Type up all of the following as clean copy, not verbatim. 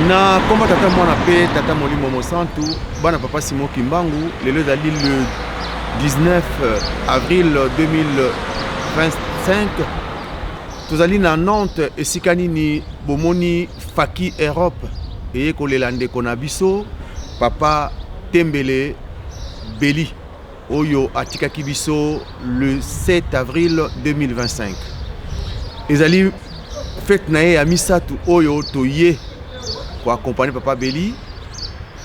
Na komba tata mwana pe tata molimo mosantu, bana papa Simon Kimbangu, lelo ezali le 19 avril 2025, tozali na Nantes esika nini bomoni Faki Europe eye kolela ndeko na biso papa Tembele Beli oyo atikaki biso le 7 avril 2025. Ezali fete na ye ya misato oyo toye ko accompagner papa Beli.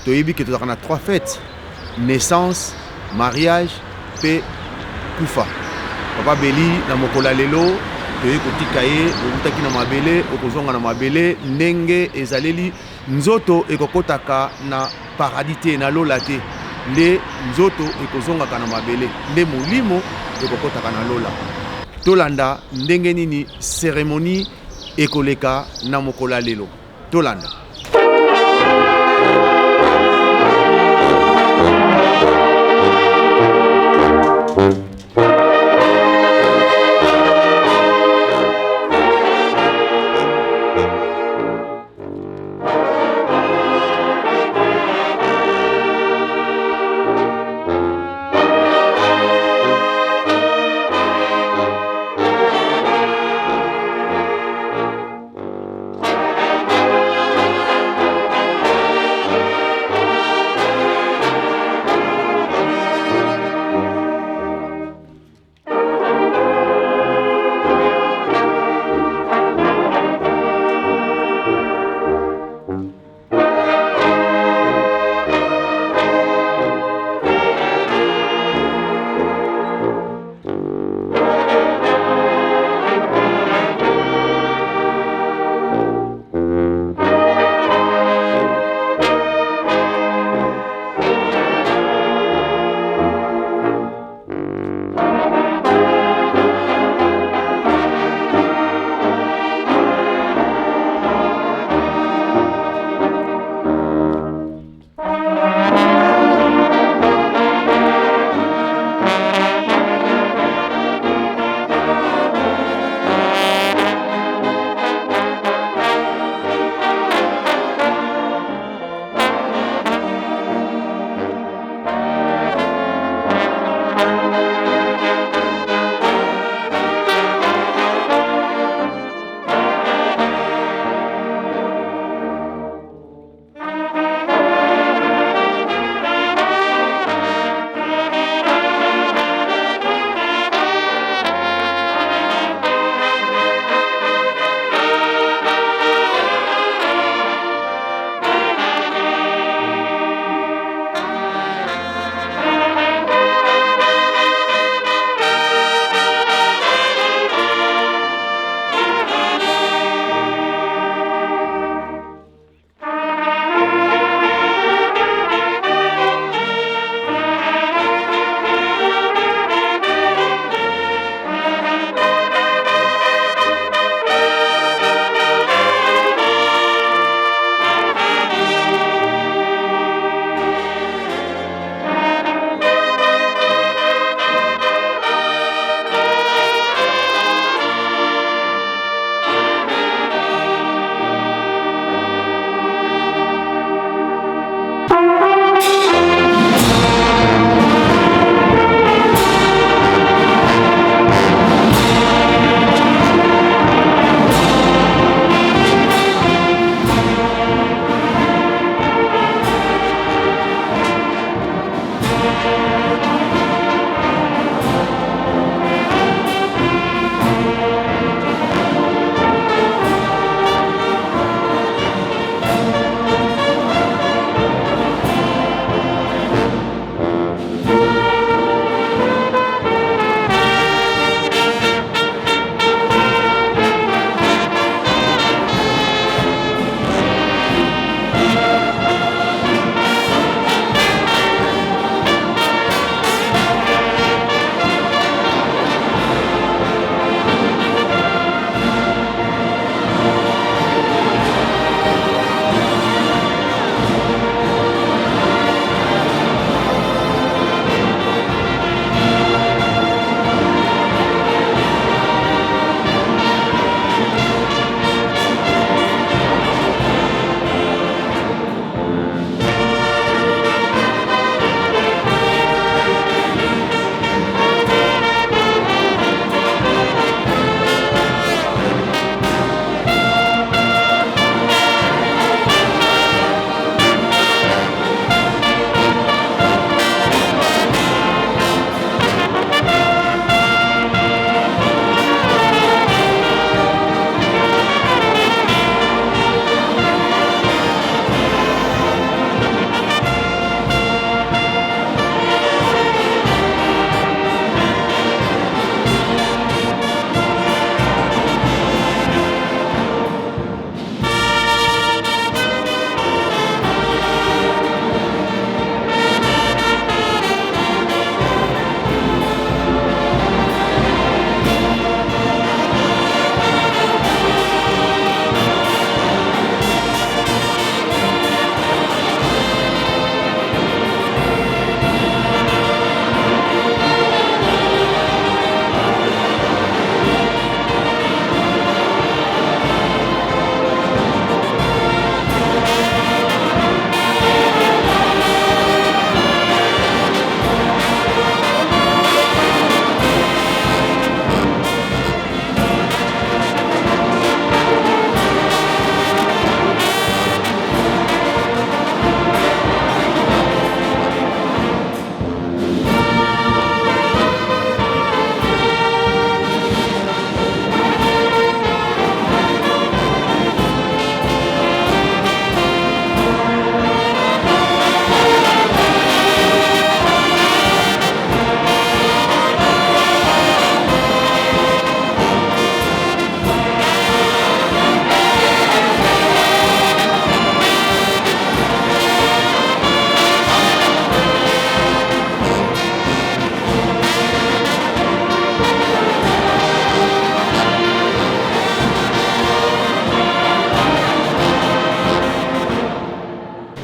Toyebi ke tozalaka na trois fêtes: naissance, mariage pe kufa. Papa Beli na mokolo ya lelo toye kotika ye, owutaki na mabele okozonga na mabele ndenge ezaleli. Nzoto ekokotaka na paradis te, na lola te, nde nzoto ekozongaka na mabele, nde molimo ekokotaka na lola. Tolanda ndenge nini ceremonie ekoleka na mokolo ya lelo. Tolanda.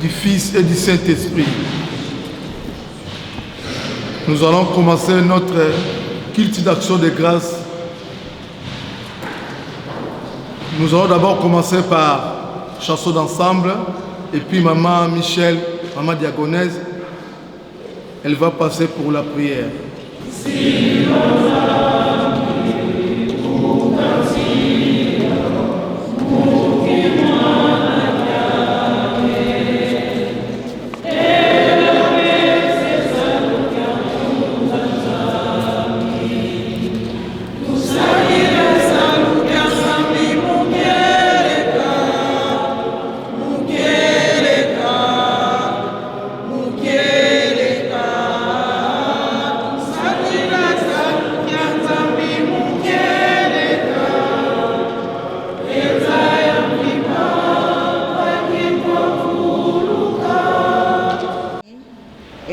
du Fils et du Saint-Esprit. Nous allons commencer notre culte d'action de grâce. Nous allons d'abord commencer par chanson d'ensemble et puis maman Michel, maman Diagonèse, elle va passer pour la prière.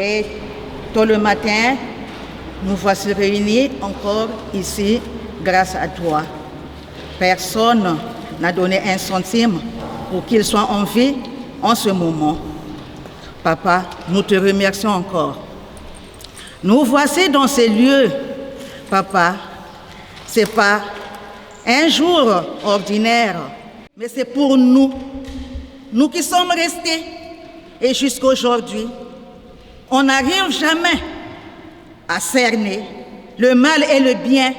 Et tôt le matin, nous voici réunis encore ici grâce à toi. Personne n'a donné un centime pour qu'il soit en vie en ce moment. Papa, nous te remercions encore. Nous voici dans ces lieux, papa. C'est pas un jour ordinaire, mais c'est pour nous, nous qui sommes restés. Et jusqu'aujourd'hui, on n'arrive jamais à cerner le mal et le bien.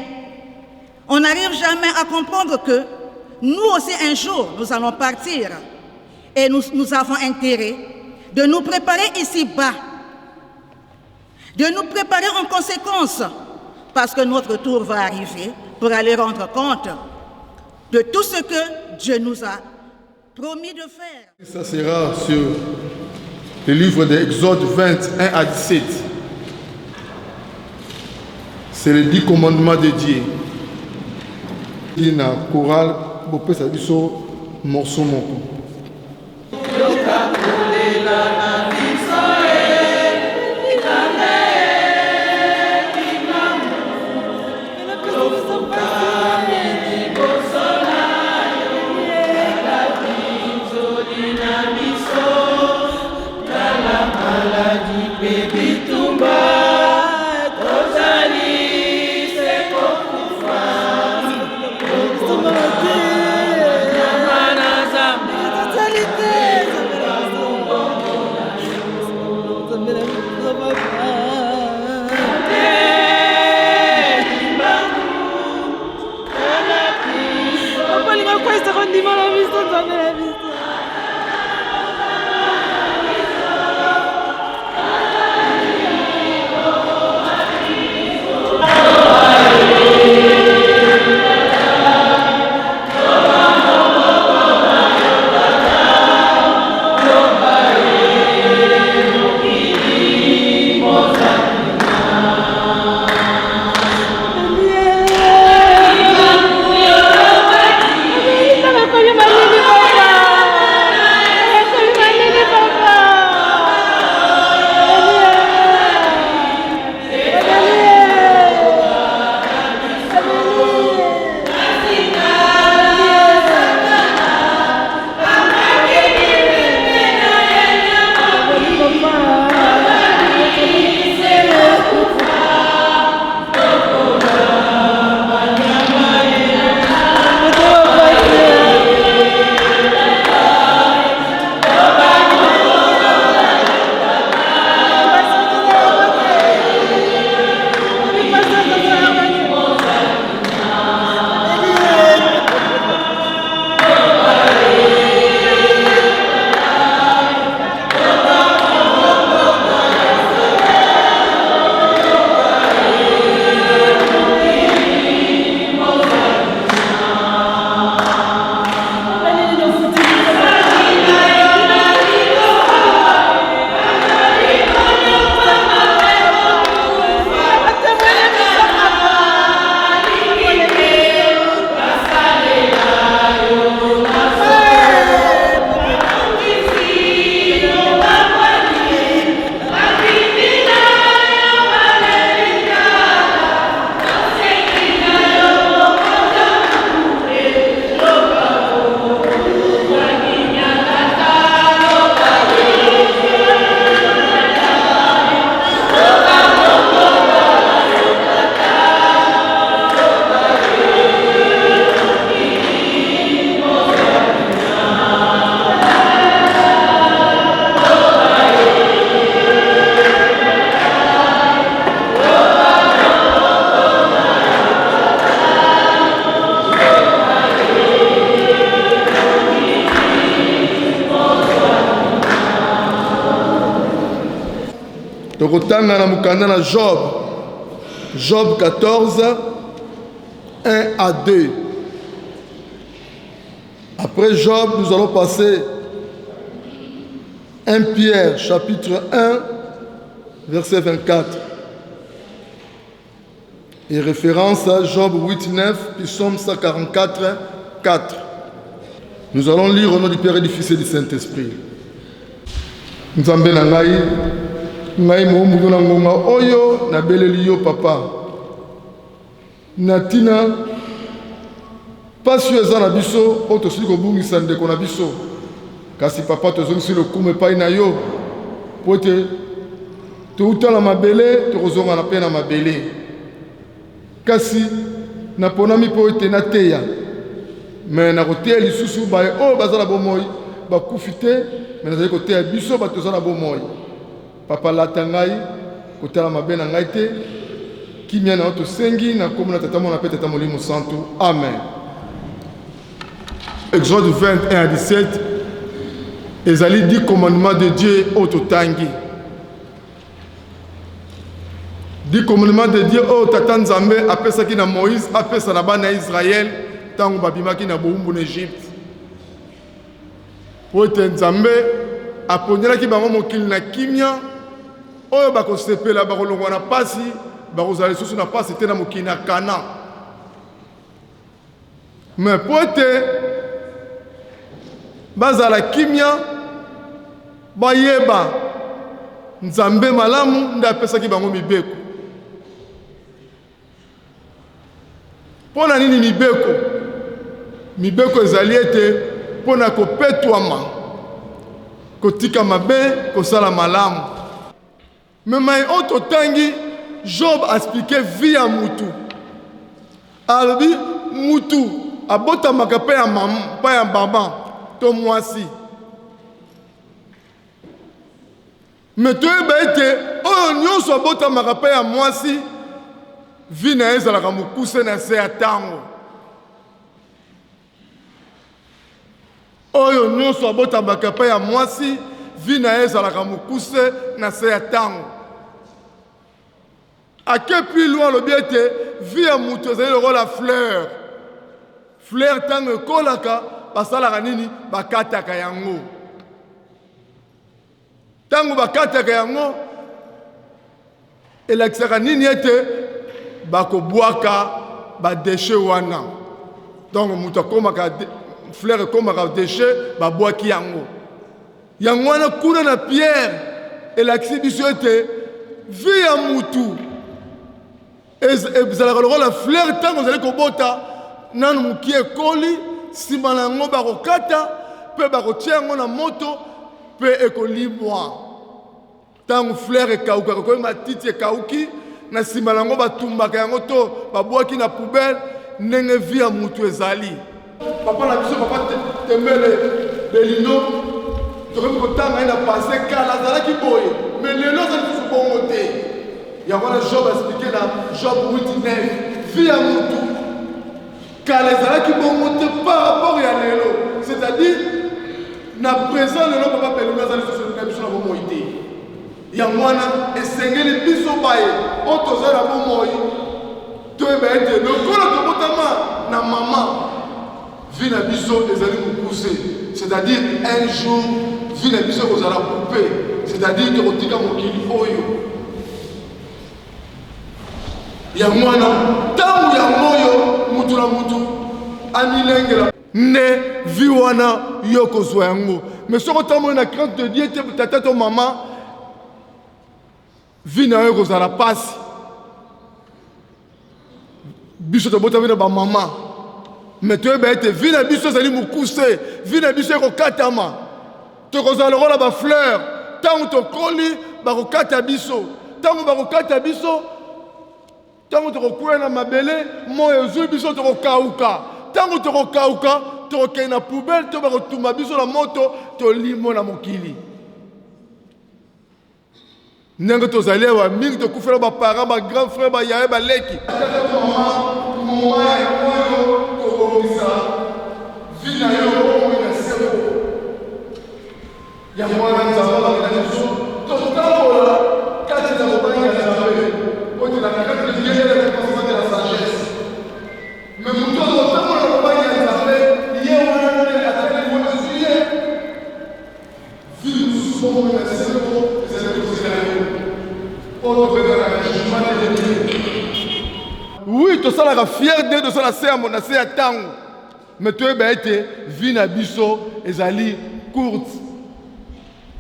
On n'arrive jamais à comprendre que nous aussi, un jour, nous allons partir. Et nous, nous avons intérêt de nous préparer ici-bas, de nous préparer en conséquence, parce que notre tour va arriver pour aller rendre compte de tout ce que Dieu nous a promis de faire. Ça sera sur le livre d'Exode 21 à 17. C'est les dix commandements de Dieu. Na chorale bopesa biso morceau moko. Tokotanga na mokanda na Job, Job 14, 1 à 2. Après Job, nous allons passer 1 Pierre, chapitre 1, verset 24. Et référence à Job 8, 9, puis Psaume 144, 4. Nous allons lire au nom du Père et du Fils et du Saint-Esprit. Nzambe na ngai, ngai moombuno na ngonga oyo nabeleli yo papa. Na ntina mpasi oyo eza na biso oyo tosili kobungisa ndeko na biso, kasi papa tozongisi lokumu epai na yo mpo ete touta na mabele tokozonga na mpe na mabele. Kasi naponami mpo ete nateya, me nakoteya lisusu baye oyo baza na bomoi bakufi te, me nazali koteya biso bato toza na bomoi. Papa lata ngai, kotala mabe na ngai te, kimia na yo tosengi na nkombo na Tata Mwana mpe Tata Molimo Santu. Amen. Exode 21 à 17 ezali 10 commandements de Dieu oyo totangi. 10 commandements de Dieu oyo Tata Nzambe apesaki na Moïse apesa na bana ya Israël ntango babimaki na bowumbu na Egypte. Mpo ete Nzambe aponelaki bango mokili na kimia oyo bakosepela, bakolongwa na pasi, bakozala lisusu na pasi te na mokili na Kana. Me mpo ete bazala kimia, bayeba Nzambe malamu nde apesaki bango mibeko. Mpo na nini mibeko? Mibeko ezali ete mpo na kopetwama, kotika mabe, kosala malamu. Me mai oyo totangi, Job asplike vie ya mutu. Alobi mutu abotamaka mpe ya mama, mpa ya mama to mwasi. Me toyeba ete oyo nyonso abotamaka mpe ya mwasi, vi na ye ezalaka mokuse na se ya ntango. Oyo nyonso abotamaka mpe ya mwasi, vi na ye ezalaka mokuse na se ya ntango. Ake plus loin, alobi ete vie ya moto ezali lokola fleur. Fleur ntango ekolaka basalaka nini? Bakataka yango. Ntango bakataka yango elakisaka nini? Ete bakobwaka badeshe wana. Donc moto akomaka fleur ekomaka deshe, babwaki yango. Yango wana kuna na Pierre elakisi biso ete vie ya mutu ezalaka lokola fleur ntango ozali kobota nanu mokie ekoli, nsima na yango bakokata mpe bakotia yango na moto mpe ekolimwa. Ntango fleur ekaukaka, koyi matiti ekauki, na nsima na yango batumbaka yango to babwaki na poubelle. Ndenge vie ya mutu ezali. Papa na biso papa Tembele Belino, tokomi kotanga ye na passé, kala azalaki boye, mais lelo azali lisusu bongo te. Yango wana Job explique na Job 8 9 vie ya mutu kala ezalaki bongo te par rapport ya lelo, c'est-à-dire na présent lelo papa Belino azali lisusu na biso na bomoi te. Yango wana esengeli biso baye oyo toza na bomoi toyeba ete lokola tobotama na mama, vie na biso ezali mokuse, c'est-à-dire un jour vie na biso ekozala coupe, c'est-à-dire tokotika mokili oyo. Yango wana ntango yango oyo mutu na mutu amilengela nde vie wana yo kozwa yango. Mais soki otamboli na crainte de Dieu te, tata to mama, vie na yo ekozala pasi. Biso tobotami na bamama, me toyeba ete vie na biso ezali mokuse, vie na biso ekokatama, tokozala lokola bafleur. Ntango tokoli bakokata biso, ntango bakokata biso, ntango tokokwea na mabele, moi ezwi biso, tokokauka. Ntango tokokauka, tokokende na poubelle to bakotumba biso na moto, tolimo na mokili. Ndenge tozali awa mingi tokufela ba parents, ba grand frère, ba yaya, baleki. Moma oyo kobongisa vie na yo bomoi na seko. Yango wana Nzambe alobaki na biso totambola kati. Bomoi na seko ezali kozela yo. Oyo tobengaka jugement dernier. Oui, tosalaka fier nde tosala se ya na se ya ntango, mais toyeba ete vie na biso ezali courte.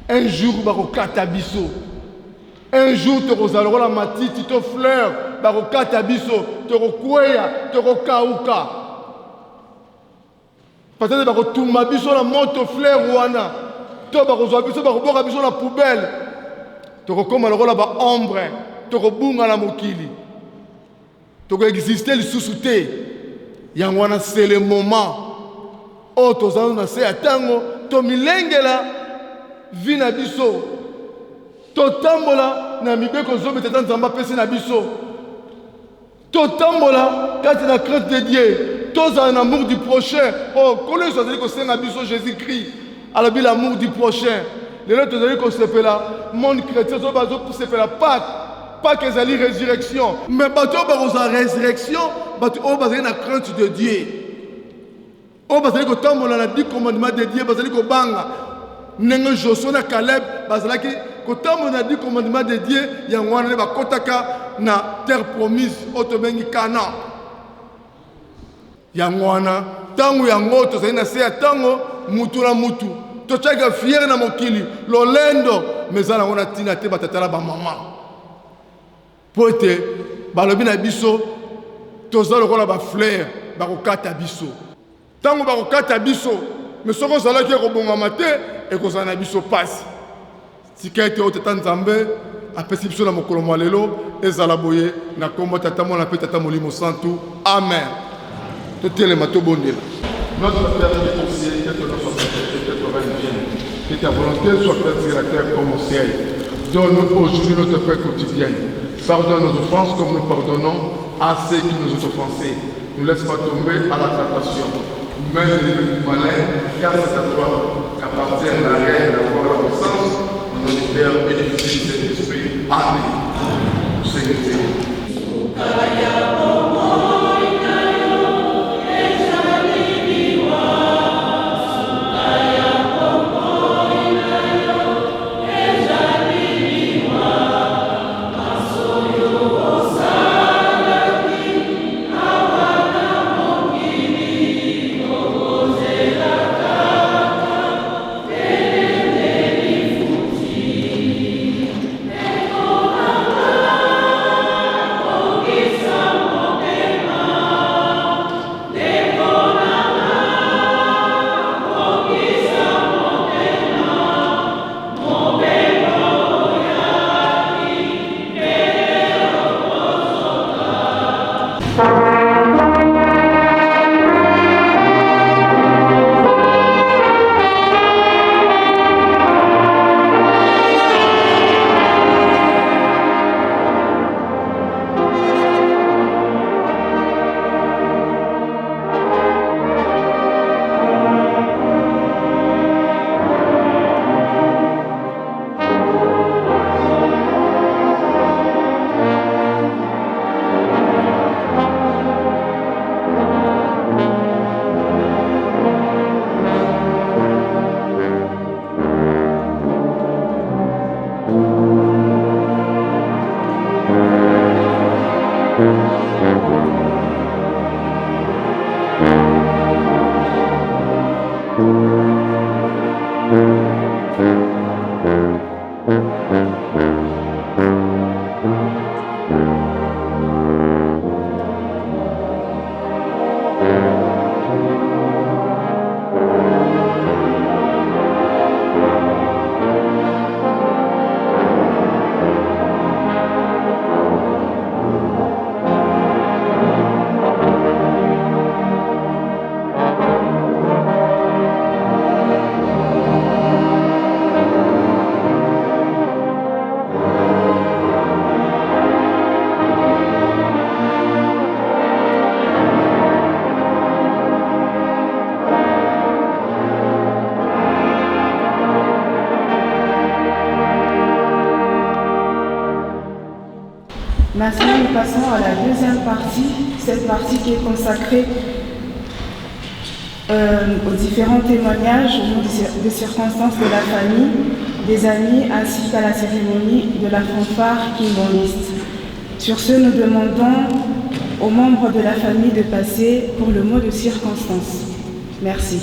Un jour bakokata biso. Un jour tokozala lokola matiti to fleur, bakokata biso, tokokweya, tokokauka. Peut-être bakotumba biso na moto fleur wana, to bakozwa biso bakoboka biso na poubelle, tokokoma lokola ba ombre, tokobunga na mokili, tokoexiste lisusu te. Yango wana c'est le moment oyo tozali na se ya ntango tomilengela vie na biso, totambola na mibeko zomi tata Nzambe apesi na biso. Totambola kati na crainte de Dieu, tozala na amour du prochain. Oh, Nkolo Yesu azali kosenga biso Jésus-Christ alobi l'amour du prochain. Lelo tozali kosepela monde chrétien oyo bazosepela Pâques. Pâques ezali résurrection, mais bato oyo bakozwa résurrection, bato oyo bazali na crainte de Dieu, oyo bazali kotambola na dix commandements de Dieu, bazali kobanga ndenge Josue na Caleb bazalaki kotambola na dix commandements de Dieu. Yango wana nde bakotaka na terre promise oyo tobengi Canaan. Yango wana ntango yango tozali na se ya ntango, mutu na mutu totyaka fiere na mokili lolendo, mais eza nango na ntina te, batata na bamama, mpo ete balobi na biso toza lokola bafleur, bakokata biso. Ntango bakokata biso, me soki ozalaki ekobongama te, ekozala na biso mpasi. Tika ete oyo Tata Nzambe apesi biso na mokolo mwa lelo ezala boye na nkombo Tata, Mwana mpe Tata Molimo Santu. Amen. Totelema tobondela. Notre Père qui es au ciel, que ton nom soit sanctifié, que ton règne vienne, que ta volonté soit faite sur la terre comme au ciel. Donne-nous aujourd'hui notre pain quotidien. Pardonne nos offenses comme nous pardonnons à ceux qui nous ont offensés. Ne nous laisse pas tomber à la tentation, mais délivre du malin, car c'est à toi qu'appartient la reine, la gloire, la puissance, au nom du Père et du Fils et du Saint-Esprit. Amen. Seigneur. Maintenant, nous passons à la deuxième partie, cette partie qui est consacrée aux différents témoignages des circonstances de la famille. des amis ainsi qu'à la cérémonie de la fanfare kimbanguiste. Sur ce, nous demandons aux membres de la famille de passer pour le mot de circonstance. Merci.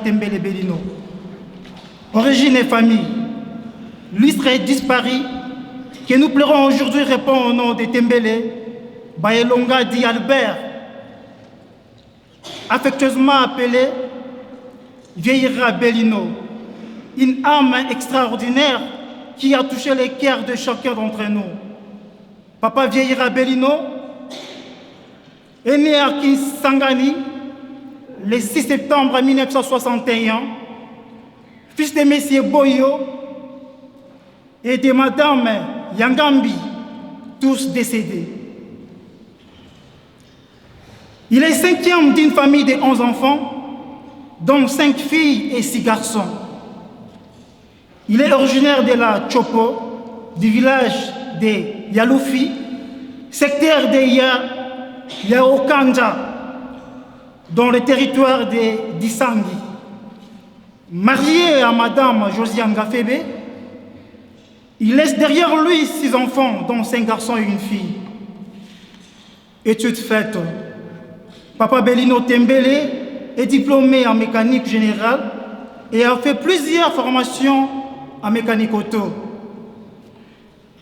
Tembele Belino. Origine et famille. L'Istre disparu, que nous pleurons aujourd'hui répond au nom de Tembele, Baelonga dit Albert, affectueusement appelé Vieira Bellino, une âme extraordinaire qui a touché les cœurs de chacun d'entre nous. Papa Vieira Bellino est né à Kisangani le 6 septembre 1961, fils de Messieurs Boyo et de Madame Yangambi, tous décédés. Il est cinquième d'une famille de 11 enfants, dont 5 filles et 6 garçons. Il est originaire de la Chopo, du village de Yaloufi, secteur de Yaokanja, dans le territoire de Dissangi. Marié à Madame Josiane Gafebe, il laisse derrière lui 6 enfants, dont 5 garçons et une fille. Études faites. Papa Bellino Tembele est diplômé en mécanique générale et a fait plusieurs formations en mécanique auto.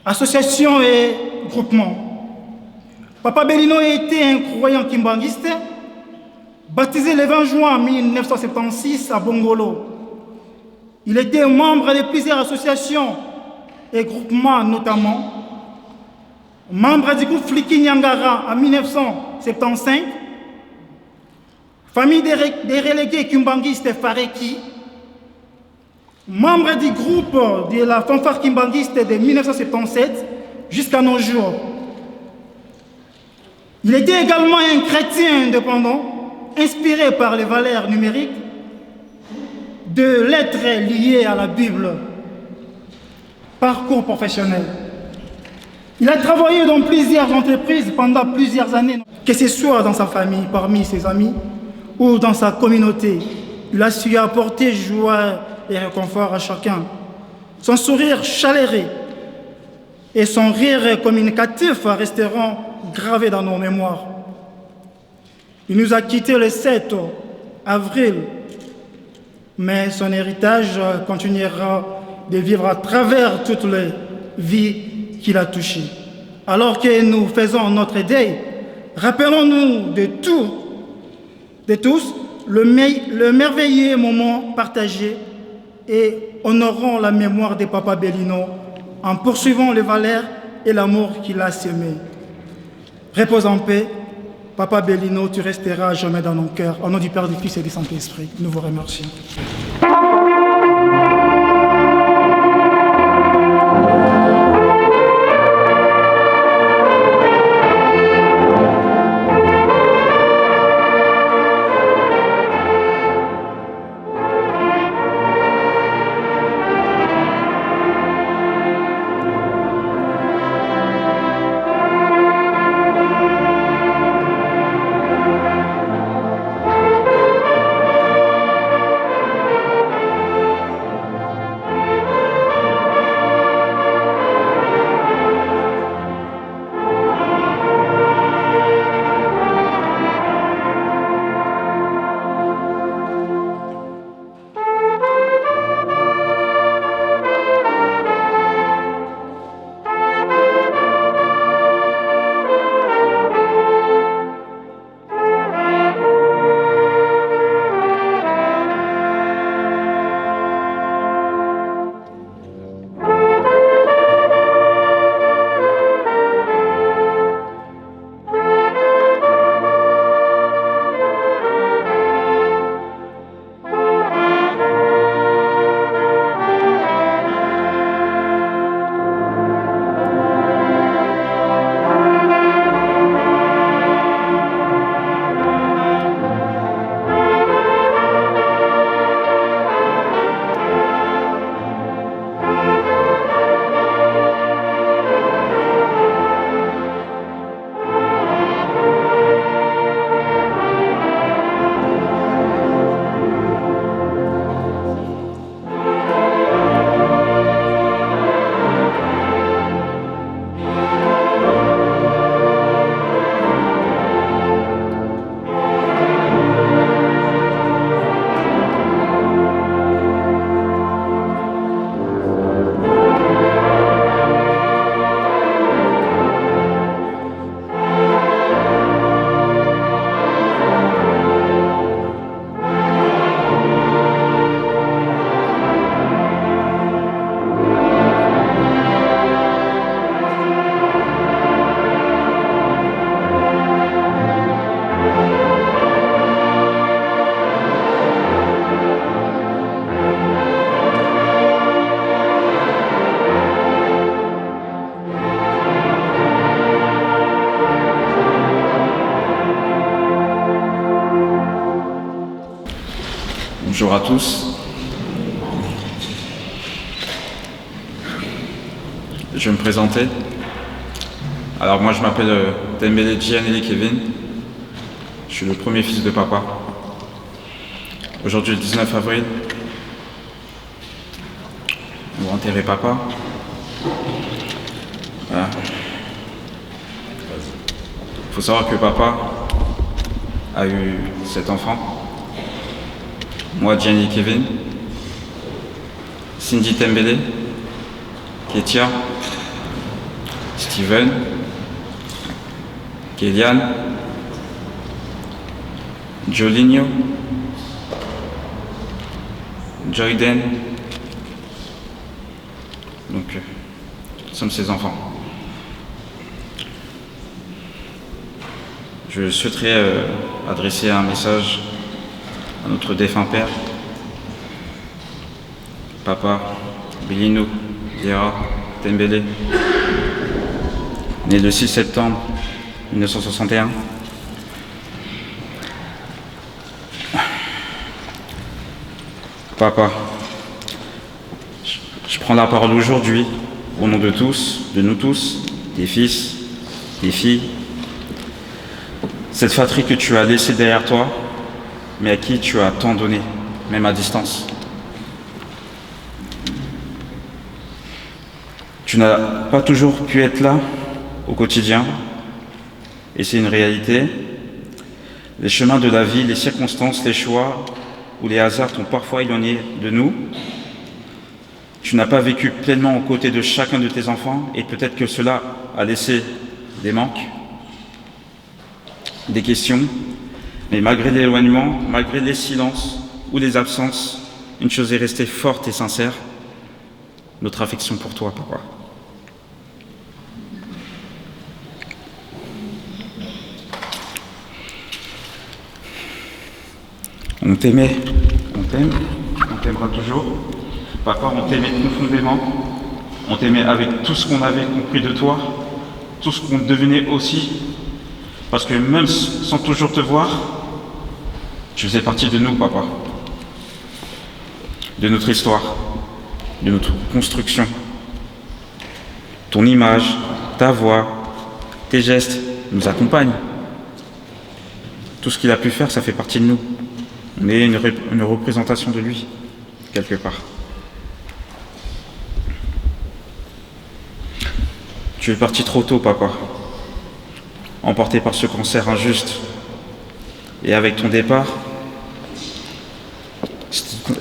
Association et groupement. Papa Bellino était un croyant kimbanguiste, baptisé le 20 juin 1976 à Bongolo. Il était membre de plusieurs associations et groupements, notamment membre du groupe Fliki Nyangara en 1975, famille des relégués kimbanguistes Fareki, membre du groupe de la fanfare kimbanguiste de 1977 jusqu'à nos jours. Il était également un chrétien indépendant, inspiré par les valeurs numériques de lettres liées à la Bible. Parcours professionnel. Il a travaillé dans plusieurs entreprises pendant plusieurs années, que ce soit dans sa famille, parmi ses amis ou dans sa communauté. Il a su apporter joie et réconfort à chacun. Son sourire chaleureux et son rire communicatif resteront gravés dans nos mémoires. Il nous a quittés le 7 avril, mais son héritage continuera de vivre à travers toutes les vies qu'il a touchées. Alors que nous faisons notre deuil, rappelons-nous de tous le merveilleux moment partagé et honorons la mémoire de Papa Bellino en poursuivant les valeurs et l'amour qu'il a semé. Repose en paix, Papa Bellino, tu resteras jamais dans nos cœurs. Au nom du Père, du Fils et du Saint-Esprit, nous vous remercions. Bonjour à tous. Je vais me présenter. Alors moi je m'appelle euh, Dembélé Gianelli Kevin. Je suis le premier fils de papa. Aujourd'hui le 19 avril, on va enterrer papa. Voilà. Faut savoir que papa a eu sept enfants. Moi, Gianni Kevin, Cindy Tembele, Ketia, Steven, Kélian, Jolinho, Joyden. Donc, euh, nous sommes ses enfants. Je souhaiterais euh, adresser un message à notre défunt père, papa Bilino Viera Tembele, né le 6 septembre 1961. Papa, je prends la parole aujourd'hui au nom de tous, de nous tous, des fils, des filles, cette fratrie que tu as laissée derrière toi, mais à qui tu as tant donné, même à distance. Tu n'as pas toujours pu être là au quotidien, et c'est une réalité. Les chemins de la vie, les circonstances, les choix ou les hasards t'ont parfois éloigné de nous. Tu n'as pas vécu pleinement aux côtés de chacun de tes enfants, et peut-être que cela a laissé des manques, des questions, mais malgré l'éloignement, malgré les silences ou les absences, une chose est restée forte et sincère, notre affection pour toi, papa. On t'aimait, on t'aime, on t'aimera toujours. Papa, on t'aimait profondément. On t'aimait avec tout ce qu'on avait compris de toi, tout ce qu'on devenait aussi. Parce que même sans toujours te voir, tu faisais partie de nous, papa. De notre histoire, de notre construction. Ton image, ta voix, tes gestes nous accompagnent. Tout ce qu'il a pu faire, ça fait partie de nous. On est une, une représentation de lui, quelque part. Tu es parti trop tôt, papa, emporté par ce cancer injuste. Et avec ton départ,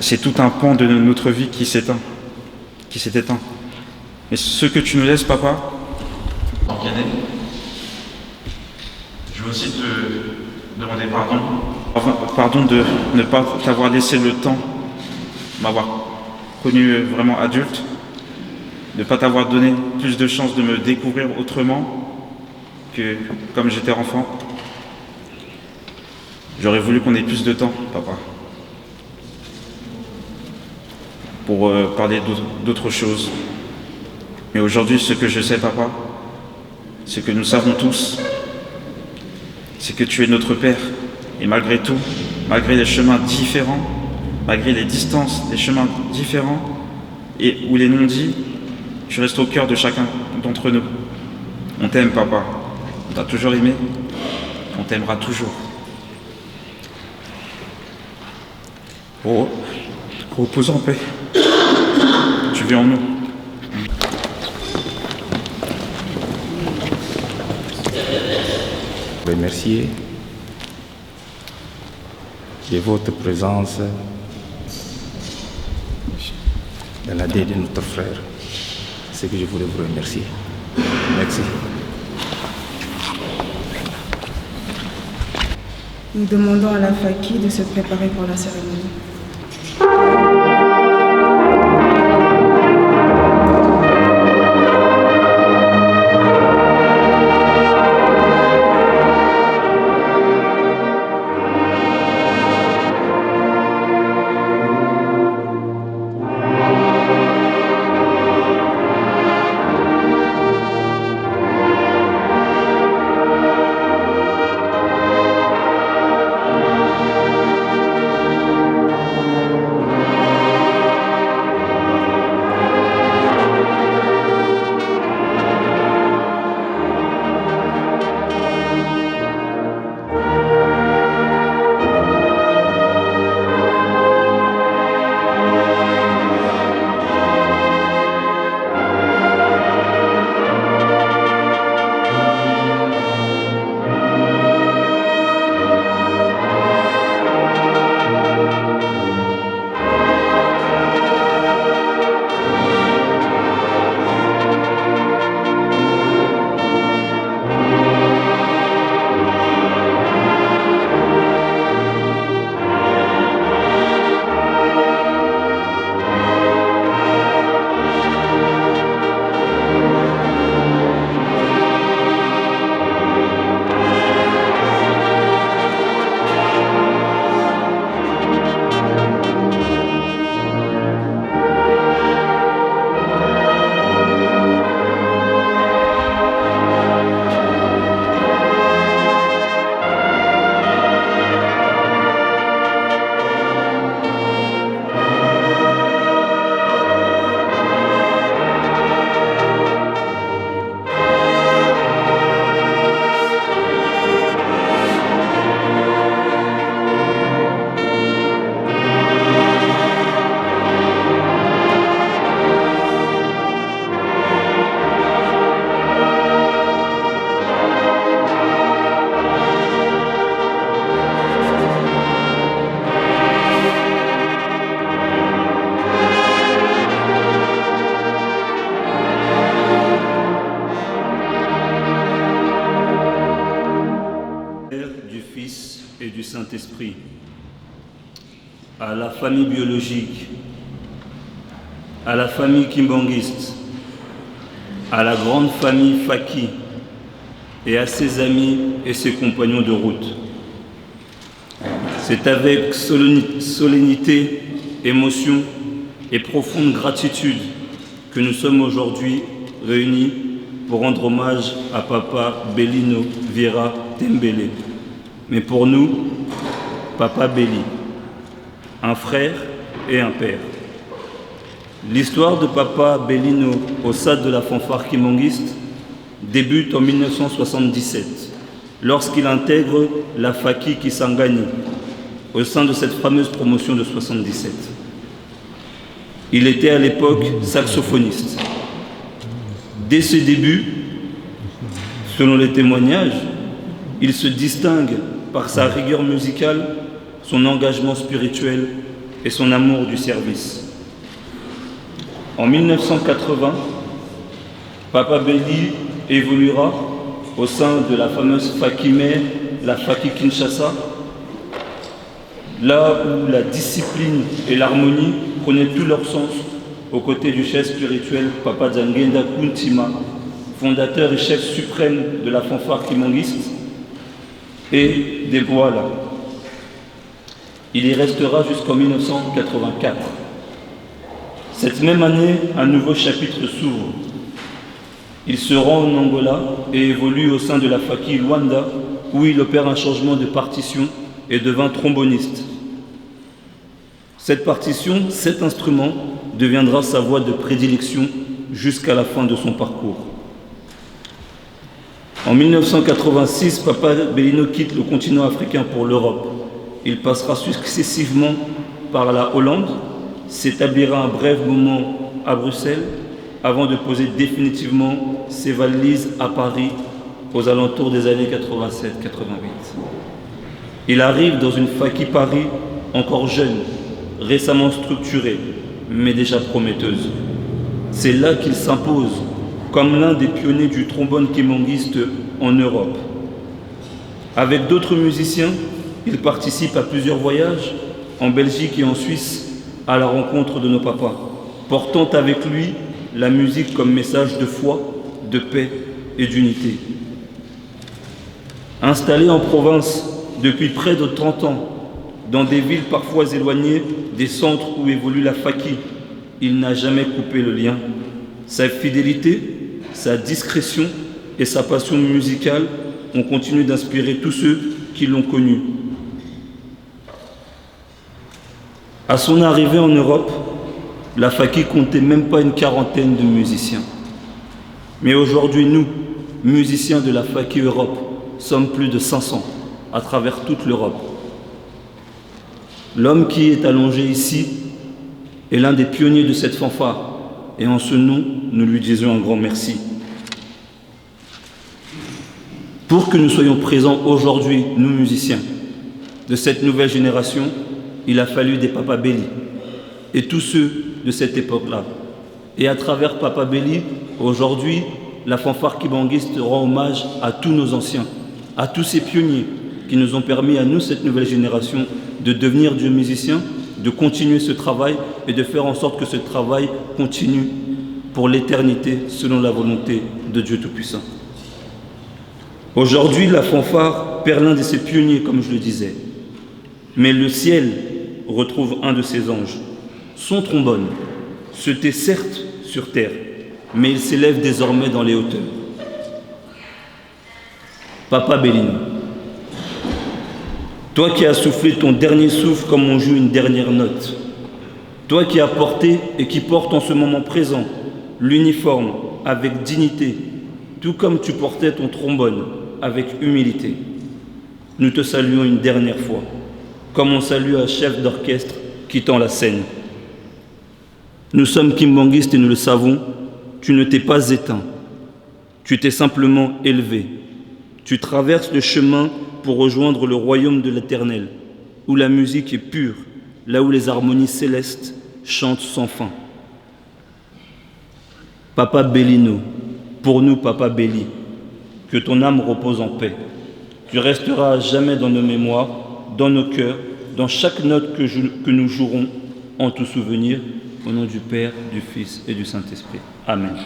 c'est tout un pan de notre vie qui s'éteint, qui s'est éteint. Mais ce que tu nous laisses, papa, je veux aussi te demander pardon. Pardon de ne pas t'avoir laissé le temps, m'avoir connu vraiment adulte, de ne pas t'avoir donné plus de chances de me découvrir autrement que comme j'étais enfant. J'aurais voulu qu'on ait plus de temps, papa, pour euh, parler d'autres choses. Mais aujourd'hui, ce que je sais, papa, ce que nous savons tous, c'est que tu es notre Père. Et malgré tout, malgré les chemins différents, malgré les distances, les chemins différents et ou les non-dits, tu restes au cœur de chacun d'entre nous. On t'aime, papa. On t'a toujours aimé. On t'aimera toujours. Oh, repose en paix. Tu vis en nous. Remercier de votre présence dans la deuil de notre frère. C'est que je voulais vous remercier. Merci. Nous demandons à la Faki de se préparer pour la cérémonie. du Saint-Esprit, à la famille biologique, à la famille kimbanguiste, à la grande famille Faki et à ses amis et ses compagnons de route. C'est avec solennité, émotion et profonde gratitude que nous sommes aujourd'hui réunis pour rendre hommage à Papa Bellino Vieira Tembele. Mais pour nous, Papa Belli, un frère et un père. L'histoire de Papa Bellino au sein de la fanfare kimbanguiste débute en 1977, lorsqu'il intègre la Faki Kisangani au sein de cette fameuse promotion de 77. Il était à l'époque saxophoniste. Dès ses débuts, selon les témoignages, il se distingue par sa rigueur musicale, son engagement spirituel et son amour du service. En 1980, Papa Belli évoluera au sein de la fameuse Faki la Faki Kinshasa, là où la discipline et l'harmonie prenaient tout leur sens aux côtés du chef spirituel Papa Zangenda Kuntima, fondateur et chef suprême de la fanfare kimbanguiste, et des Boala. Il y restera jusqu'en 1984. Cette même année, un nouveau chapitre s'ouvre. Il se rend en Angola et évolue au sein de la Faki Luanda, où il opère un changement de partition et devint tromboniste. Cette partition, cet instrument, deviendra sa voie de prédilection jusqu'à la fin de son parcours. En 1986, Papa Bellino quitte le continent africain pour l'Europe. Il passera successivement par la Hollande, s'établira un bref moment à Bruxelles, avant de poser définitivement ses valises à Paris aux alentours des années 87-88. Il arrive dans une Faki Paris encore jeune, récemment structurée, mais déjà prometteuse. C'est là qu'il s'impose comme l'un des pionniers du trombone kimbanguiste en Europe. Avec d'autres musiciens, il participe à plusieurs voyages en Belgique et en Suisse à la rencontre de nos papas, portant avec lui la musique comme message de foi, de paix et d'unité. Installé en province depuis près de 30 ans, dans des villes parfois éloignées des centres où évolue la Faki, il n'a jamais coupé le lien. Sa fidélité, sa discrétion et sa passion musicale ont continué d'inspirer tous ceux qui l'ont connu. À son arrivée en Europe, la Faki comptait même pas une quarantaine de musiciens. Mais aujourd'hui, nous, musiciens de la Faki Europe, sommes plus de 500 à travers toute l'Europe. L'homme qui est allongé ici est l'un des pionniers de cette fanfare, et en ce nom, nous lui disons un grand merci. Pour que nous soyons présents aujourd'hui, nous musiciens, de cette nouvelle génération, il a fallu des Papa Belli et tous ceux de cette époque-là. Et à travers Papa Belli, aujourd'hui, la fanfare kimbanguiste rend hommage à tous nos anciens, à tous ces pionniers qui nous ont permis à nous, cette nouvelle génération, de devenir des musiciens, de continuer ce travail et de faire en sorte que ce travail continue pour l'éternité selon la volonté de Dieu Tout-Puissant. Aujourd'hui, la fanfare perd l'un de ses pionniers, comme je le disais. Mais le ciel retrouve un de ses anges. Son trombone se tait certes sur terre, mais il s'élève désormais dans les hauteurs. Papa Bellino, toi qui as soufflé ton dernier souffle comme on joue une dernière note, toi qui as porté et qui portes en ce moment présent l'uniforme avec dignité, tout comme tu portais ton trombone avec humilité, nous te saluons une dernière fois, comme on salue un chef d'orchestre quittant la scène. Nous sommes kimbanguistes et nous le savons, tu ne t'es pas éteint, tu t'es simplement élevé. Tu traverses le chemin pour rejoindre le royaume de l'Éternel, où la musique est pure, là où les harmonies célestes chantent sans fin. Papa Bellino, pour nous, Papa Belli, que ton âme repose en paix. Tu resteras à jamais dans nos mémoires dans nos cœurs, dans chaque note que, que nous jouerons en tout souvenir, au nom du Père, du Fils et du Saint-Esprit. Amen.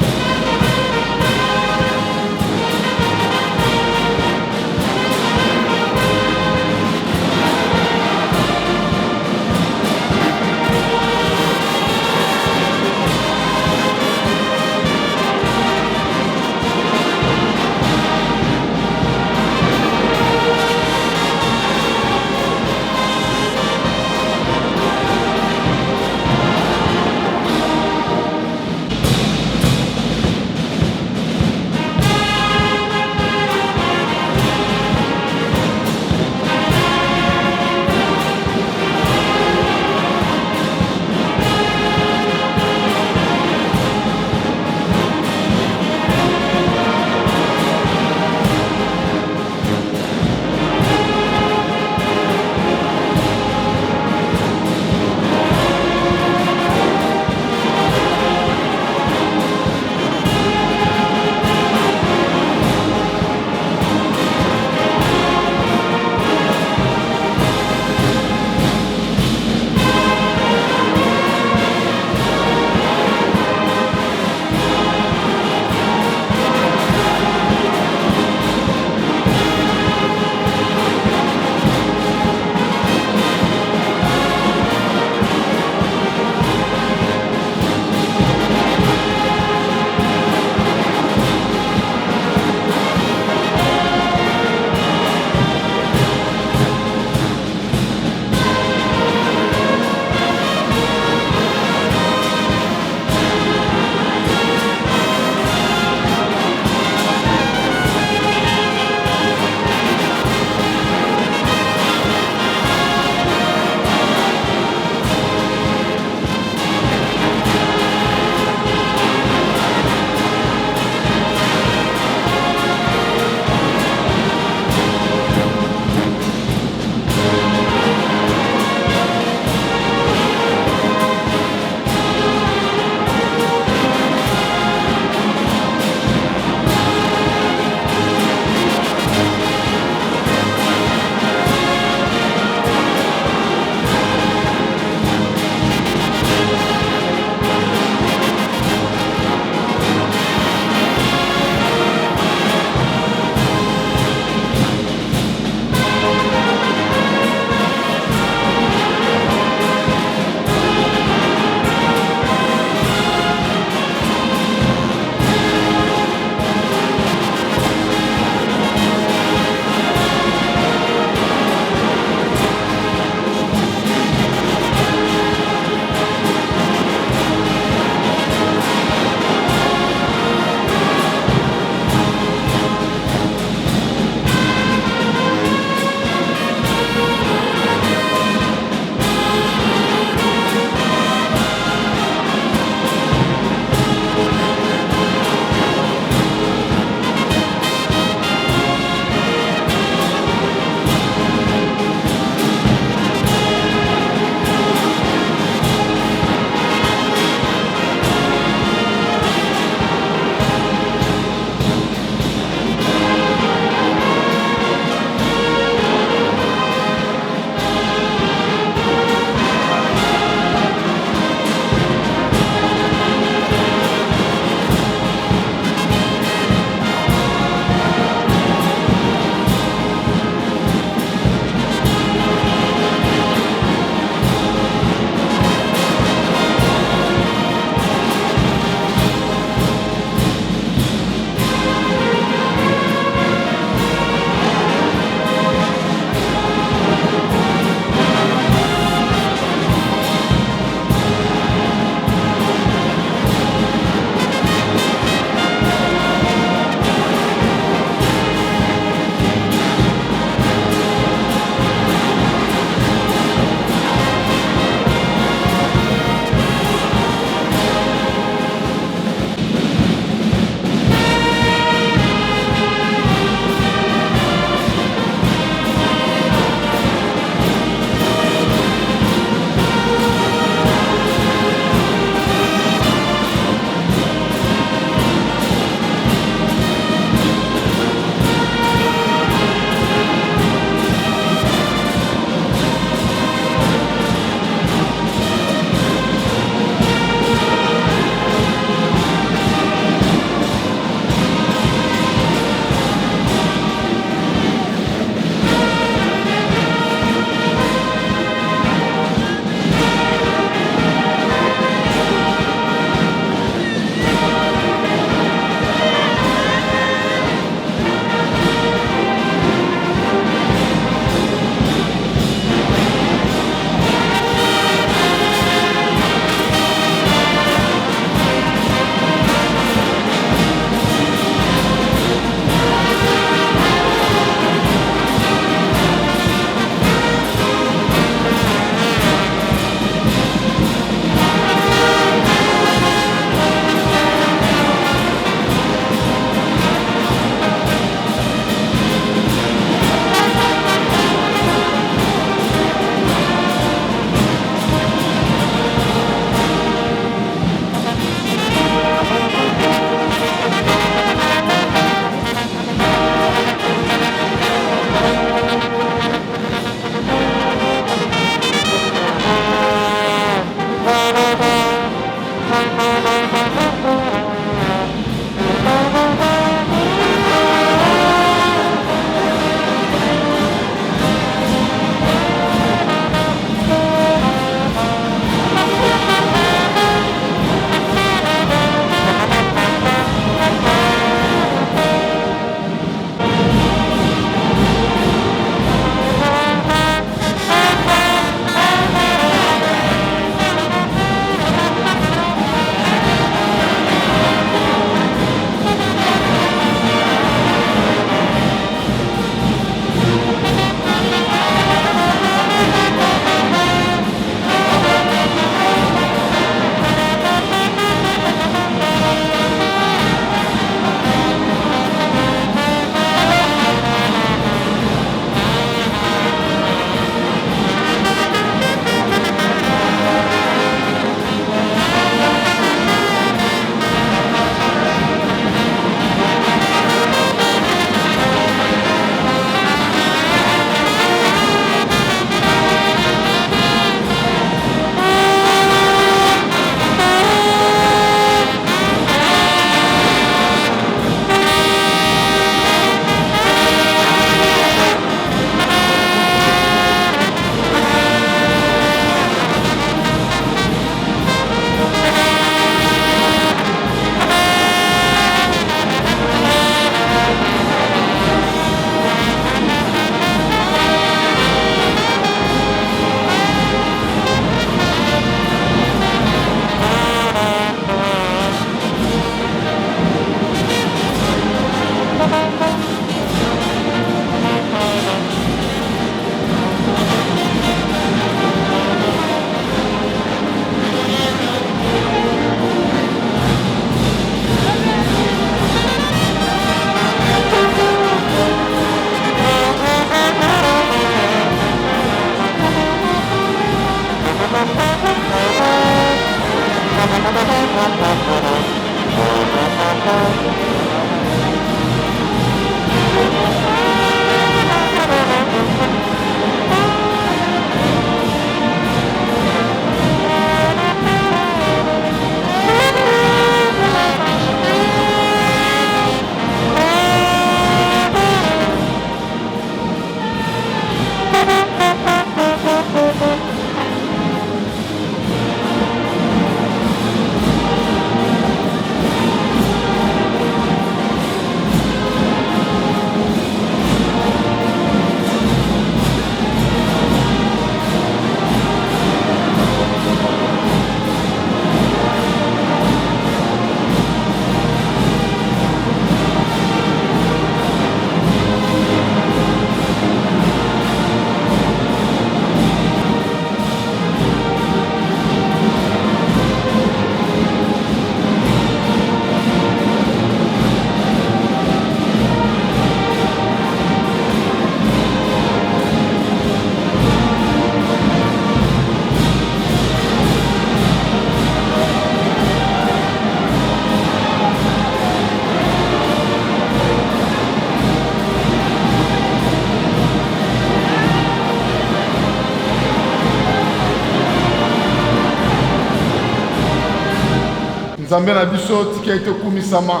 Nzambe na biso, tika ete okumisama.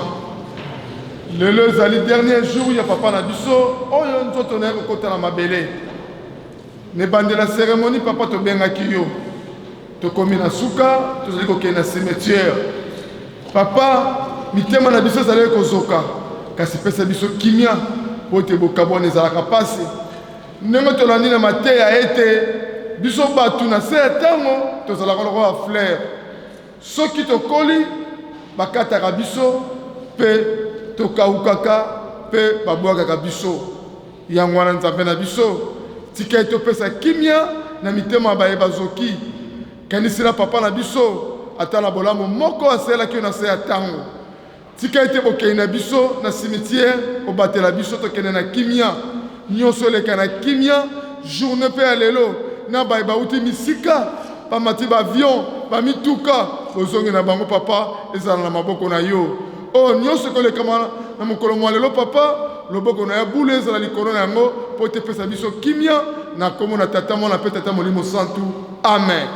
Lelo ezali dernier jour ya papa na biso oyo nzoto na ye kokota na mabele. Na ebandela cérémonie, papa, tobengaki yo. Tokomi na suka, tozali kokende na cimetière. Papa, mitema na biso ezalaki kozoka, kasi pesa biso kimia mpo ete bokabwana ezalaka mpasi. Ndenge tolandi na mateya ete biso bato na se ya ntango tozalaka lokola fleur. Soki tokoli, bakataka biso mpe tokaukaka mpe babwakaka biso. Yango wana, Nzambe na biso, tika ete opesa kimia na mitema ya baye bazoki. Kanisela papa na biso ata na bolamu moko asalelaki yo na se ya ntango. Tika ete bokei na biso na cimetière obatela biso tokende na kimia. Nyonso eleka na kimia. Journée mpe ya lelo na baye bauti misika, bamati baavion, bamituka, bozongi na bango papa ezala na maboko na yo. Oyo nyonso ekolekama na mokolo mwa lelo papa, loboko na ya bule ezala likolo na yango mpo ete epesa biso kimia na nkombo na Tata, Mwana mpe Tata Molimo Santu. Amen.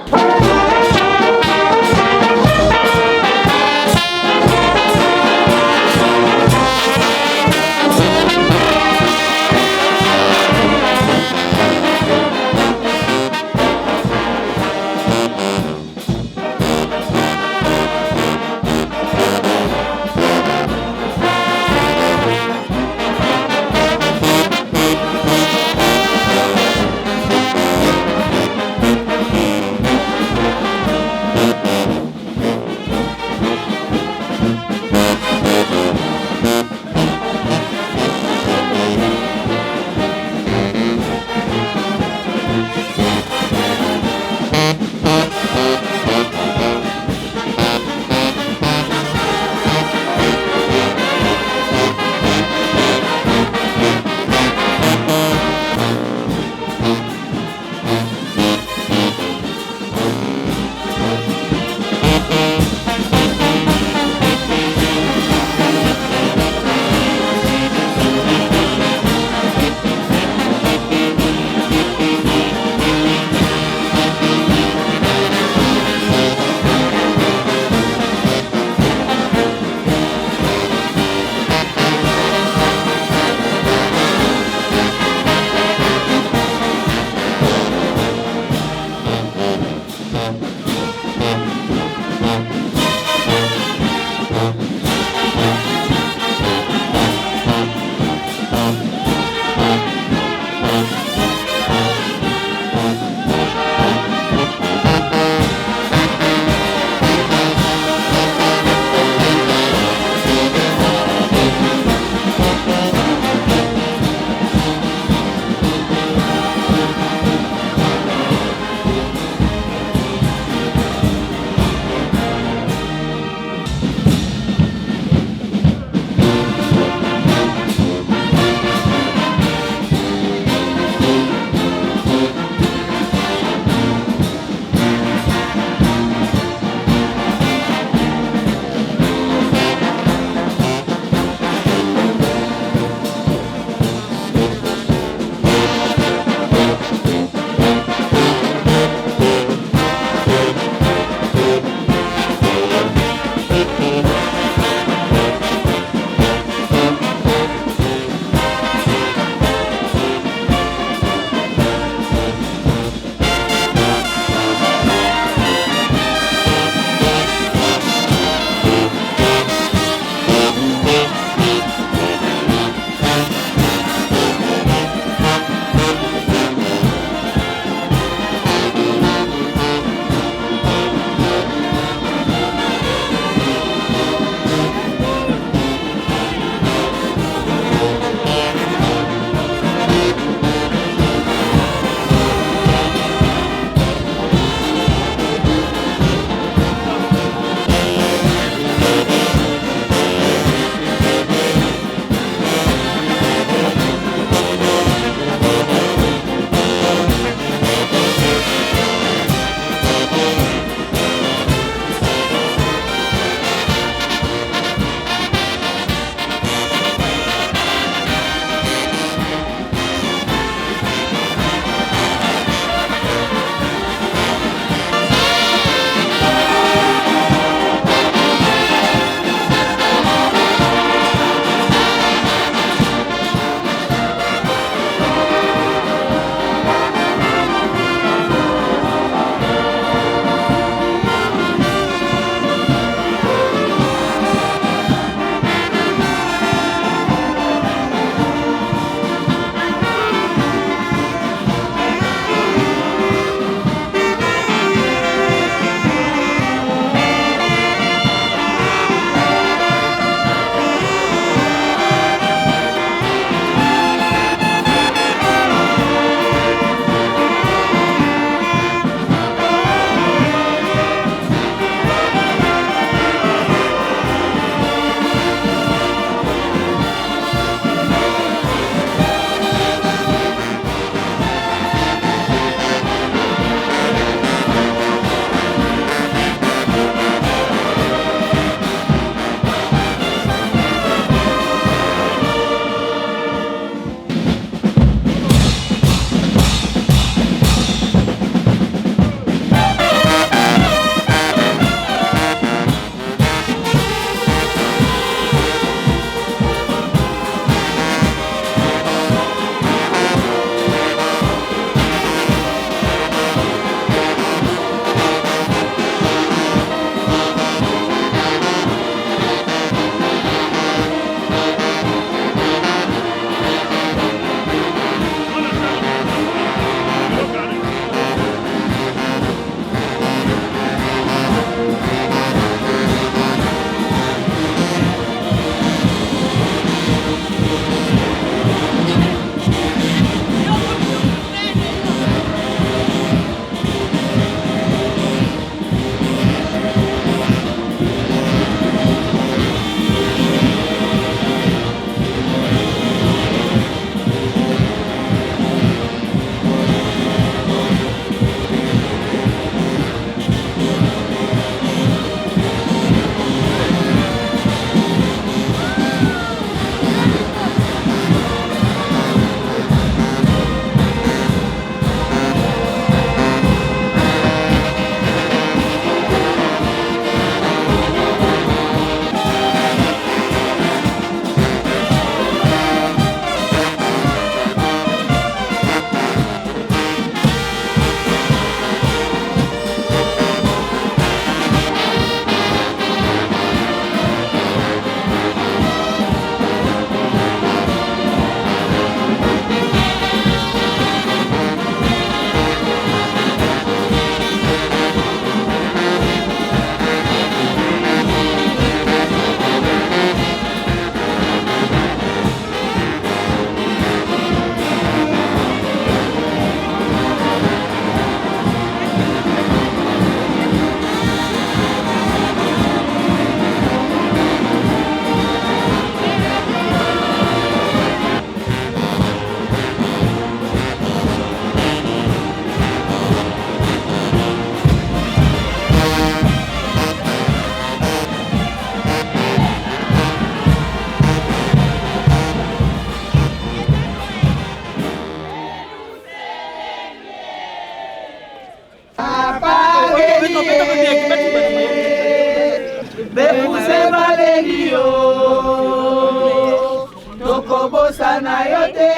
Nakobosana yo te,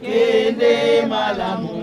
kende malamu.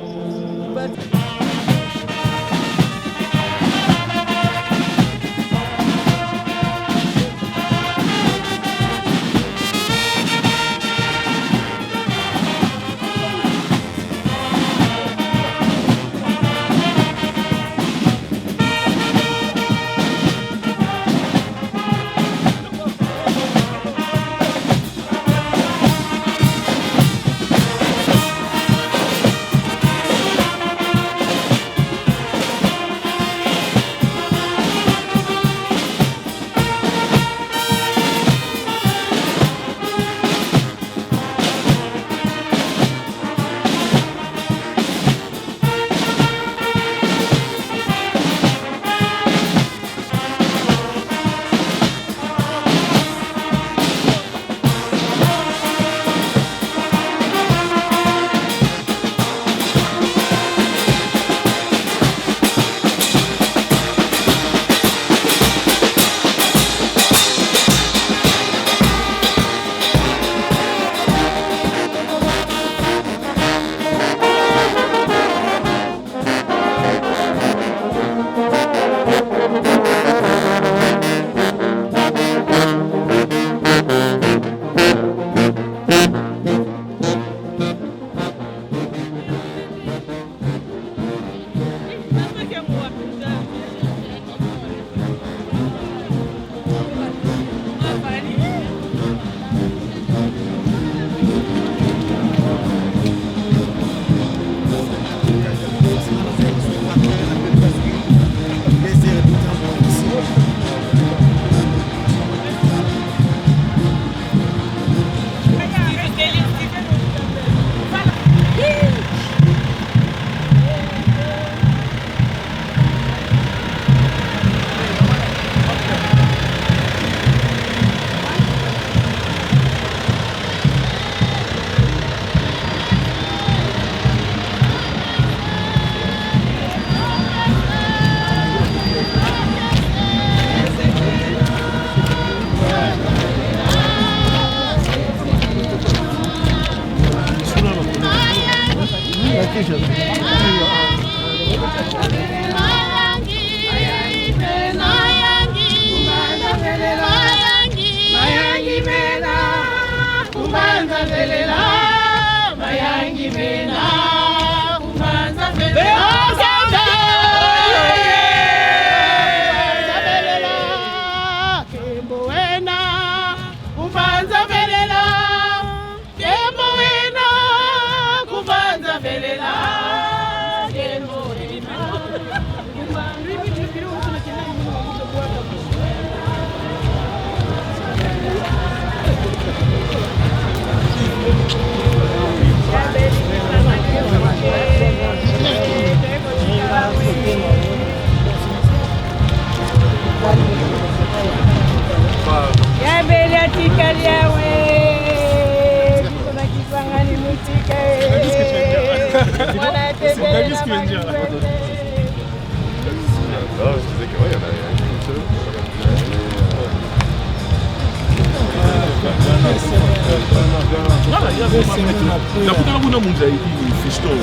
Nakutana kuna munzaidi fiston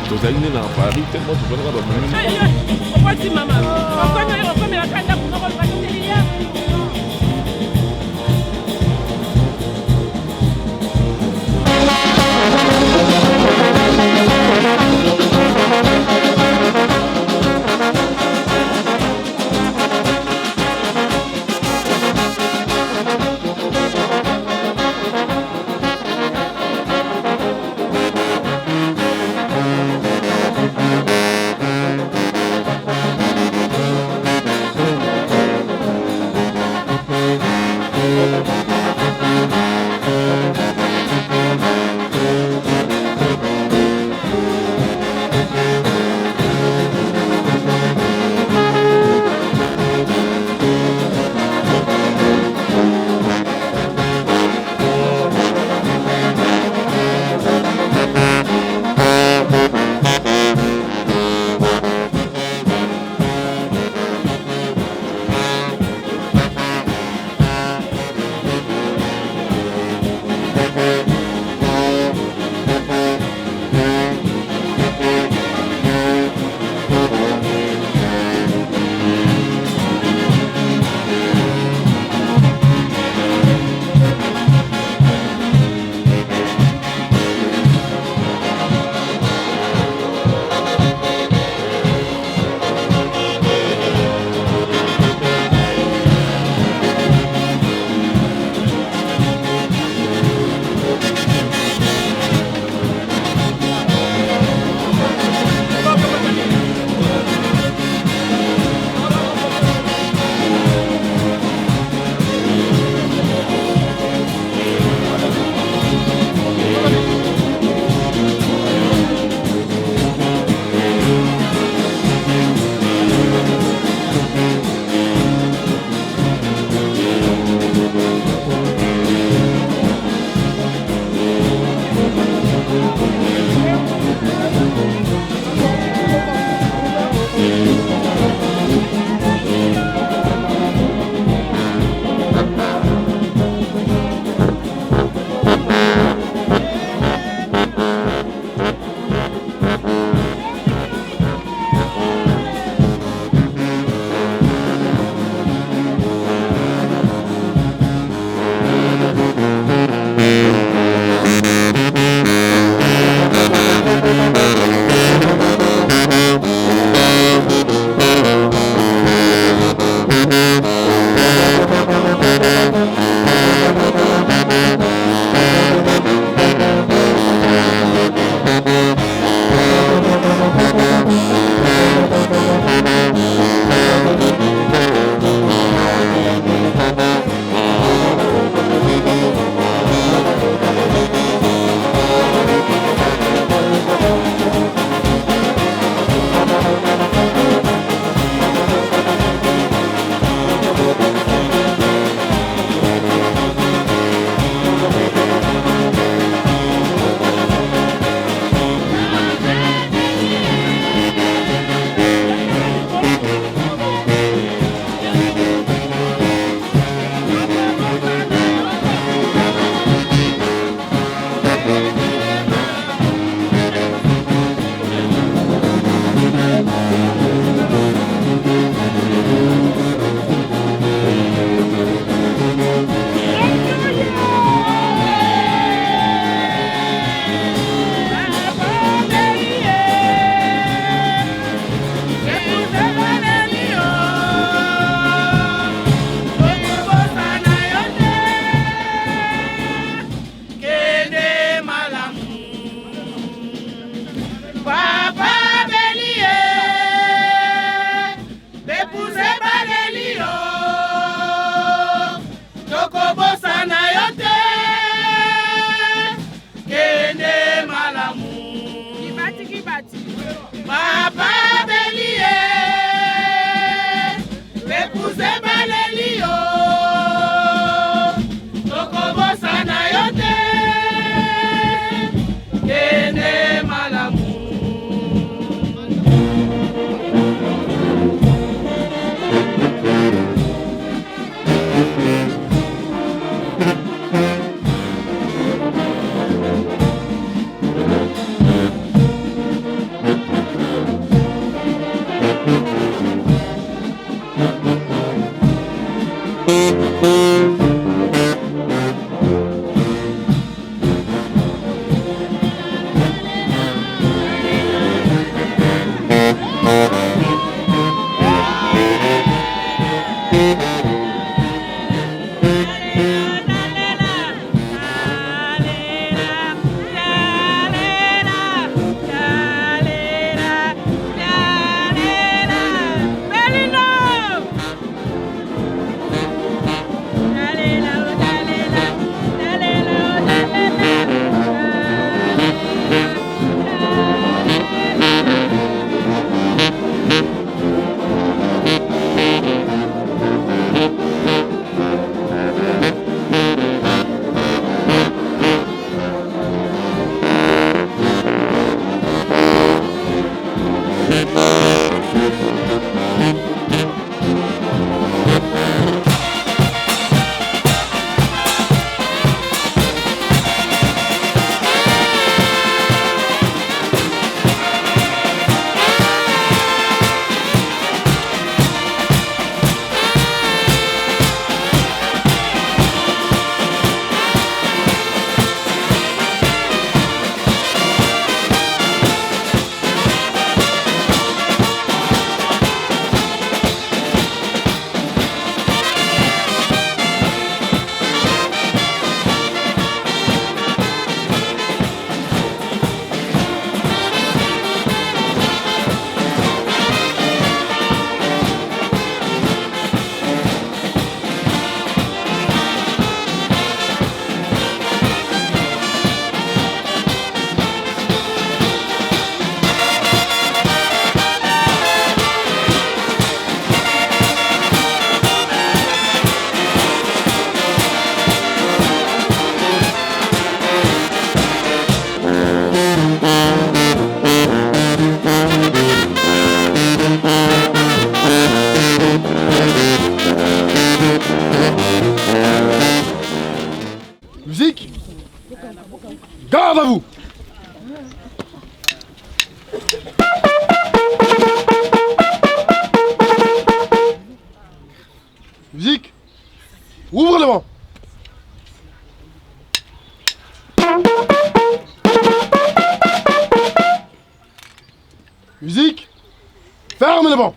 tozali nde na Paris tellement tozalaka Musique Garde à vous Musique Ouvre le vent Musique Ferme le banc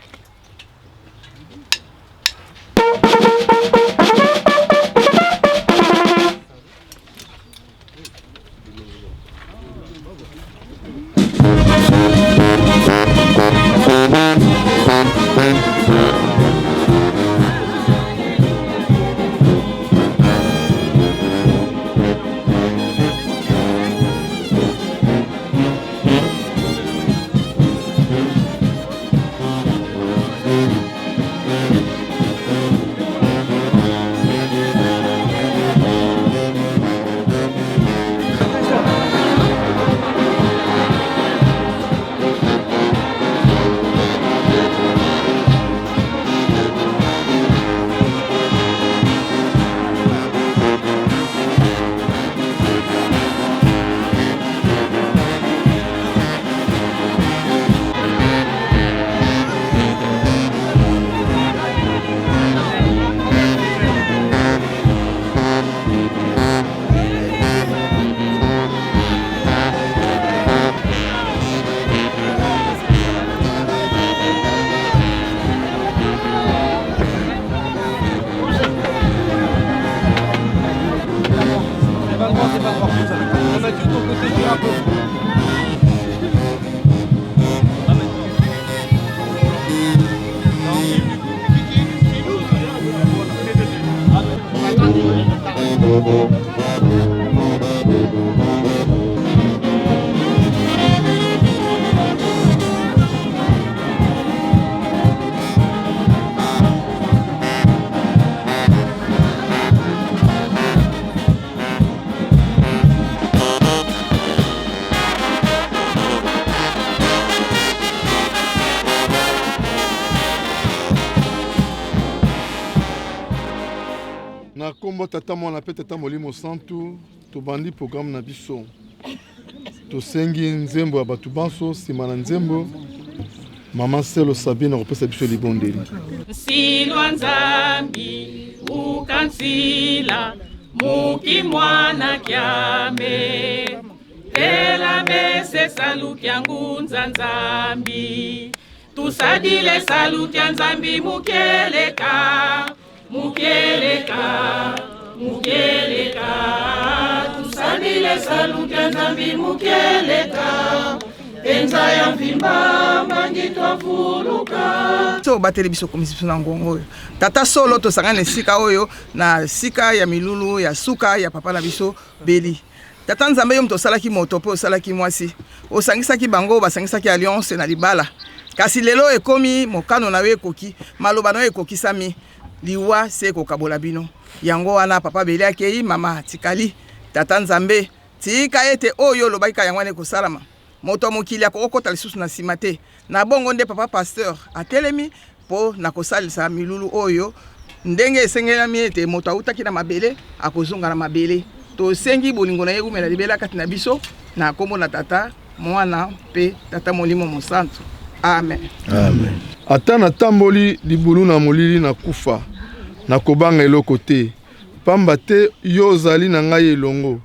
Na nkombo Tata, Mwana mpe Tata Molimo Santu, tobandi programme na biso. Tosengi nzembo ya bato banso, nsima na nzembo Mama Selo Sabine akopesa biso libondeli. Nsilwa Nzambi ukansila muki mwana kyame tela mese saluki ngunza Nzambi tusadile saluki Nzambi mukeleka mukeleka mukeleka tusadile saluki Nzambi mukeleka enza ya mvimba mbangi twafuluka So obateli biso, okomisi biso na ngongo oyo. Tata solo, tosangani na esika oyo, na esika ya milulu ya suka ya papa na biso Beli. Tata Nzambe, yo moto osalaki moto mpe osalaki mwasi, osangisaki bango, basangisaki alliance na libala. Kasi lelo ekomi mokano na yo ekoki, maloba na yo ekokisami, liwa se ekokabola bino. Yango wana papa Beli akei, mama atikali. Tata Nzambe, tika ete oyo olobaki kaka yango wana ekosalama. Moto ya mokili akokota lisusu na nsima te. Na bongo nde papa pasteur atelemi mpo na kosalisa milulu oyo ndenge esengelami, ete moto autaki na mabele akozonga na mabele. Tosengi bolingo na ye eumela libela kati na biso, na nkombo na Tata, Mwana mpe Tata Molimo Mosantu. Amen. Amen. Ata natamboli libulu na molili na kufa, nakobanga eloko te, pamba te yo ozali na ngai elongo.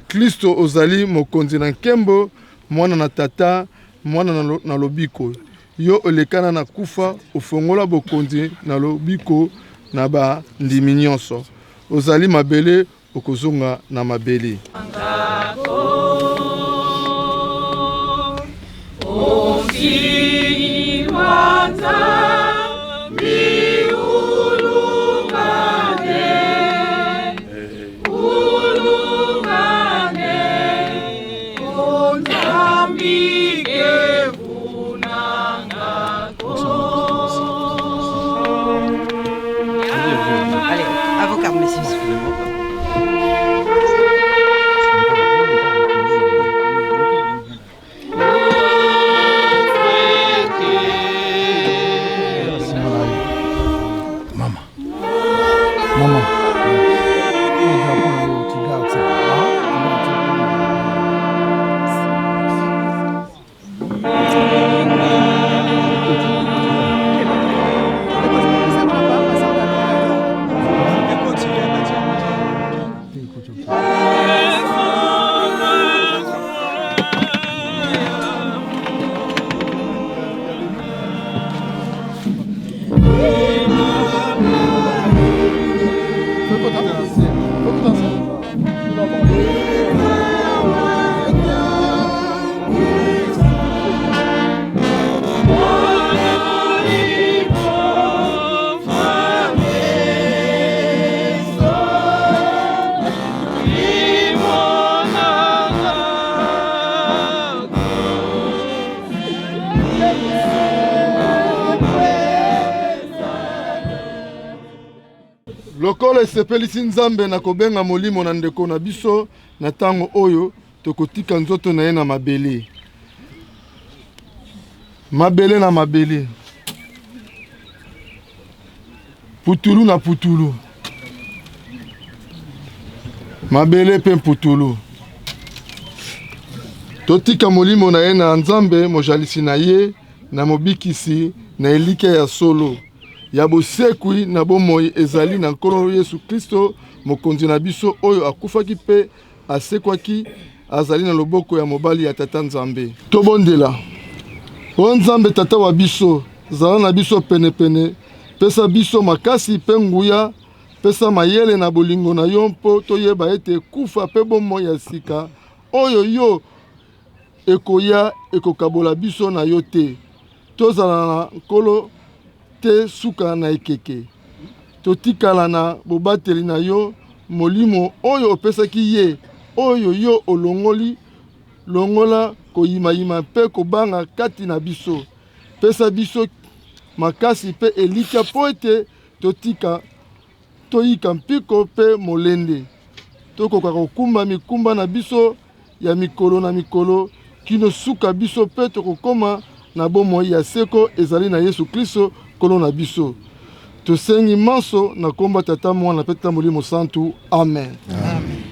Klisto ozali Mokonzi na nkembo, Mwana na Tata, Mwana na lobiko. Yo olekana na kufa, ofongola bokonzi na lobiko na bandimi nyonso. Ozali mabele, okozonga na mabele. Allez, à vos cartes, messieurs. Mama. Mama. Oyo drapeau na yo, tu gardes ça. Hein? Tu gardes ça. Lokola esepelisi Nzambe na kobenga molimo na ndeko na biso na ntango oyo tokotika nzoto na ye na mabele, mabele na mabele, putulu na putulu, mabele mpe mputulu. Totika molimo na ye na Nzambe mojalisi na ye, na mobikisi na elikya ya solo ya bosekwi na bomoi ezali na Nkolo Yesu Klisto Mokonzi na biso, oyo akufaki mpe asekwaki, azali na loboko ya mobali ya Tata Nzambe. Tobondela. O Nzambe Tata wa biso, zala na biso penepene, pesa biso makasi mpe nguya, pesa mayele na bolingo na yo mpo toyeba ete kufa mpe bomoi ya sika oyo yo ekoya ekokabola biso na yo te. Tozala na Nkolo te suka na ekeke. Totikala na bobateli na yo, Molimo oyo opesaki ye, oyo yo olongoli, longola koyimayima mpe kobanga kati na biso. Pesa biso makasi mpe elikya mpo ete totika toyika mpiko mpe molende, tokoka kokumba mikumba na biso ya mikolo na mikolo kino suka biso mpe tokokoma na bomoi ya seko ezali na Yesu Klisto Nkolo na biso. Tosengi manso na komba Tata, Mwana mpe Tata Molimo Santu. Amen. Amen.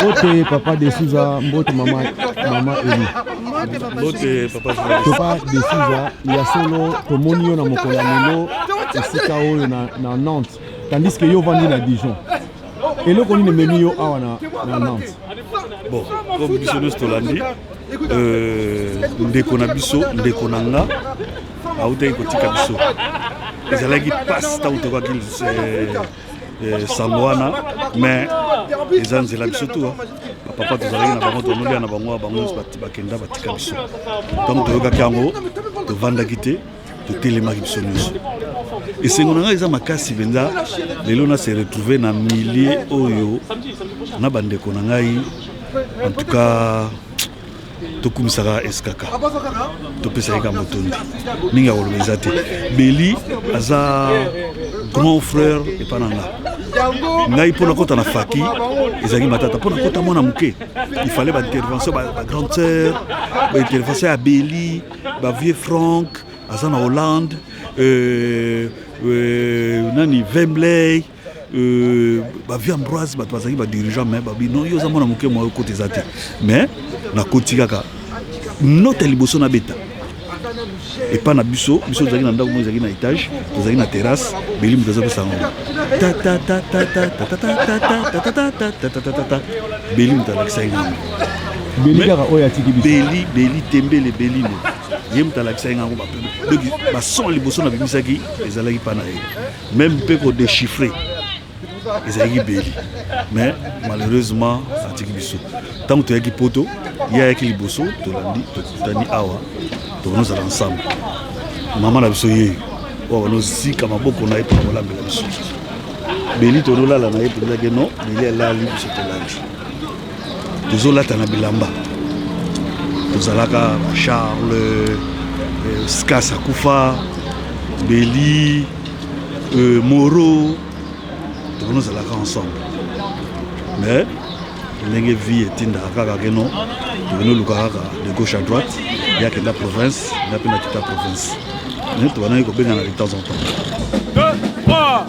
Mbote papa de Souza, mbote mama mama Eli. Mbote papa Papa de Souza, ya solo tomoni yo na mokolo ya lelo esika oyo na, na Nantes, tandis que yo ovandi na Dijon. Eloko nini ememi yo awa na, na Nantes? Bon, comme biso nyonso tolandi euh, ndeko na biso ndeko na nga autaki kotika biso ezalaki mpasi ntango tokaki euh, euh, sango wana mais eza nzela biso tu bapapa tozalaki na bango tonolia na bango bango nyonso bakenda batika biso ntango toyokaki yango tovandaki te totelemaki biso nyonso esengo na ngai eza makasi mpenza lelo na se retrouve na milieu oyo na bandeko na ngai en tout cas tokumisaka skk topesaki ka motondi mingi ya koloba eza te beli aza grand frère epa na nga ngai mpo nakota na faki ezalaki matata mpo nakota mwana moke il fallait baintervention bagrande sœur baintervention ya beli ba vieux Franck aza na Hollande euh, euh, nani Wembley euh, ba vieux Ambroise bato bazalaki ba dirigeant mais babi non yo oza mwana moke mwa okota eza te mais nakoti kaka note ya liboso nabeta epa na biso biso tozalaki na ndako moko ezalaki na étage tozalaki na terrasse beli moto azopesa yango beli moto alakisaki ngango beli kaka oyo atiki biso beli beli tembele belino ye moto alakisaki ngango donc bason liboso na bimisaki ezalaki mpa na ye meme mpe kodechiffre ezalaki beli mais malheureusement atiki biso ntango toyaki poto ye ayaki liboso tolandi tokutani awa tokonozala ensemble mama na biso yeyo oyo banozika maboko na ye mpona kolambela biso beli tozolala na ye mpenza ke non beli alali biso tolali tozolata na bilamba tozalaka charles euh, skas akufa beli euh, moro tokonozalaka ensemble mais ndenge vie etindaka kaka ke non tokende oluka kaka de gauche à droite ye akenda province nga mpe nakita province mais tobandaki kobengana de temps en temps. 2, 3.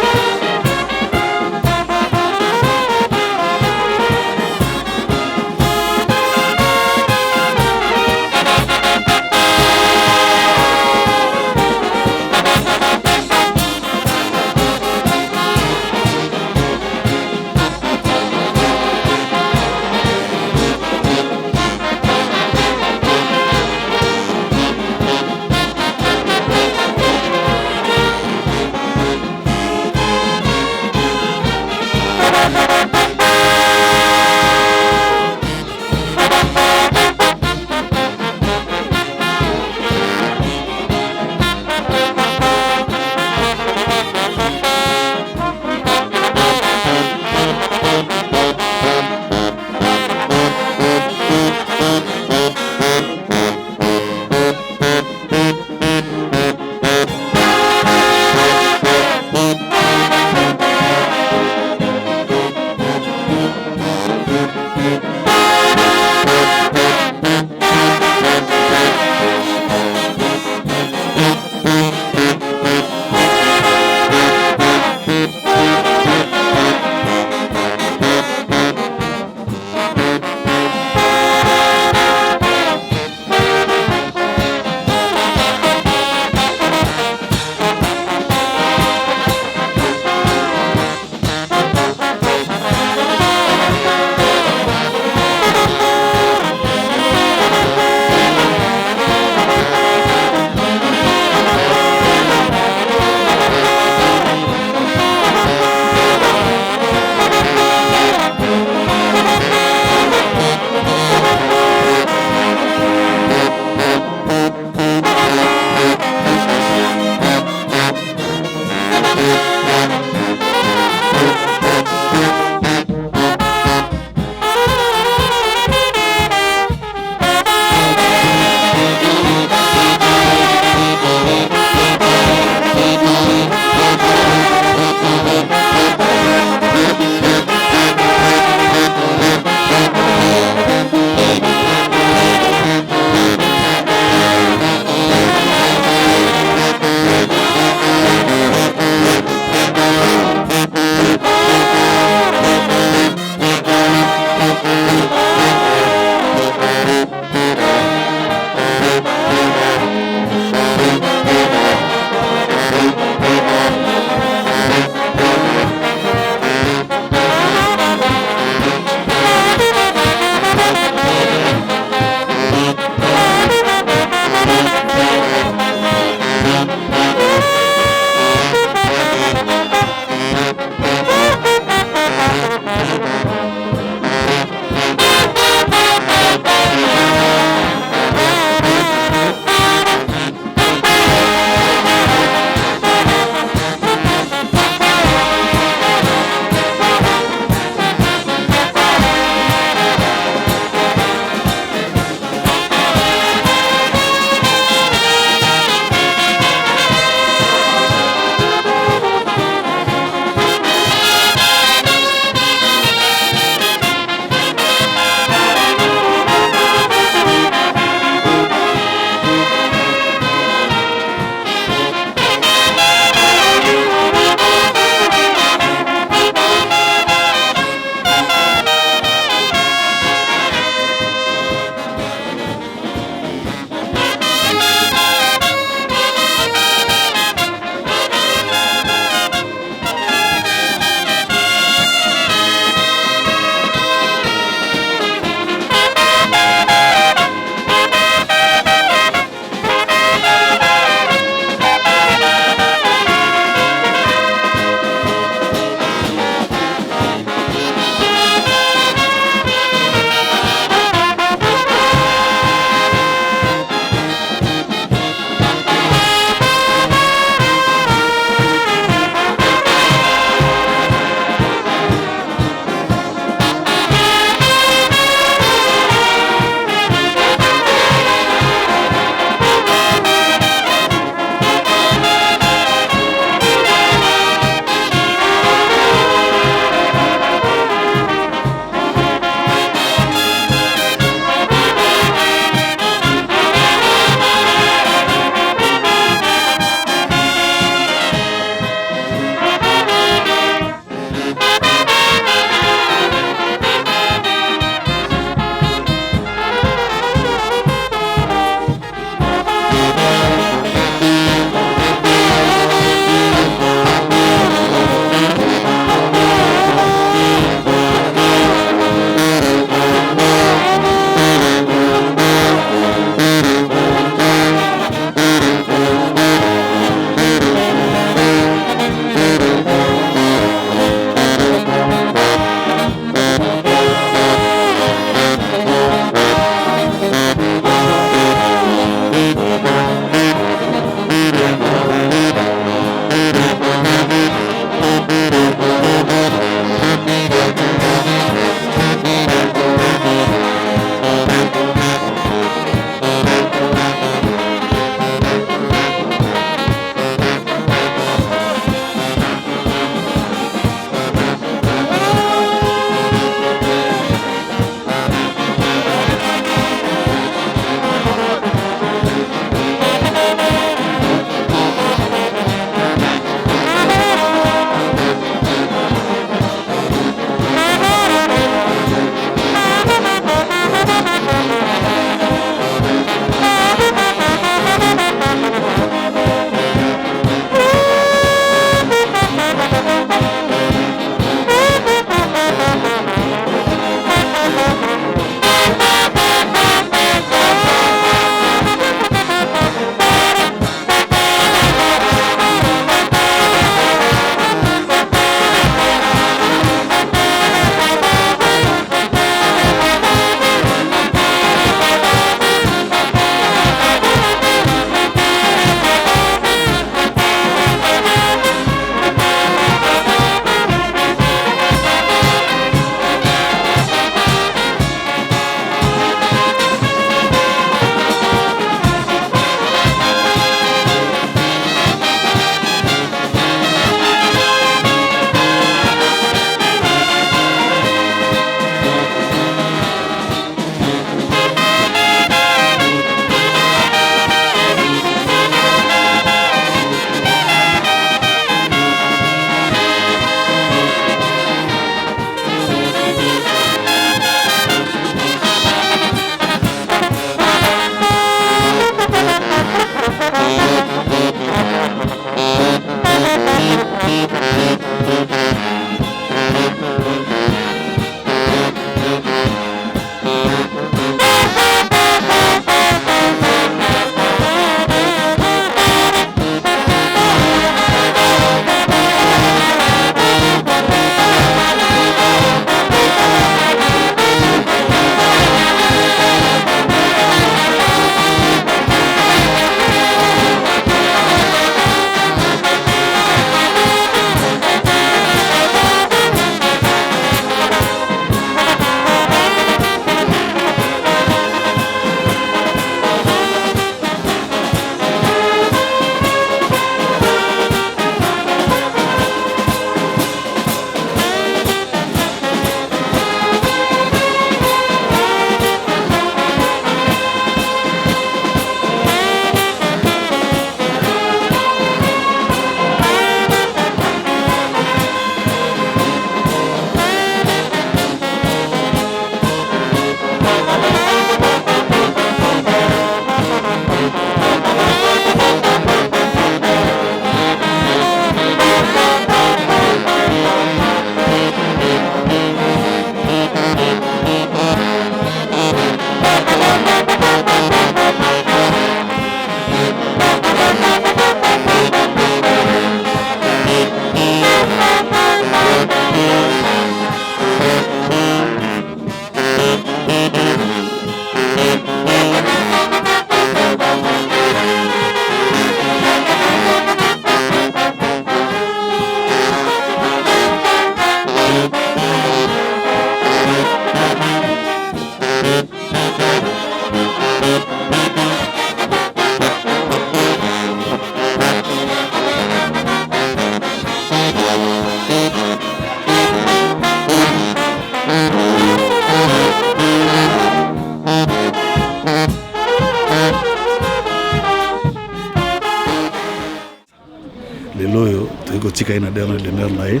Kotika ye na dernière demeure na ye.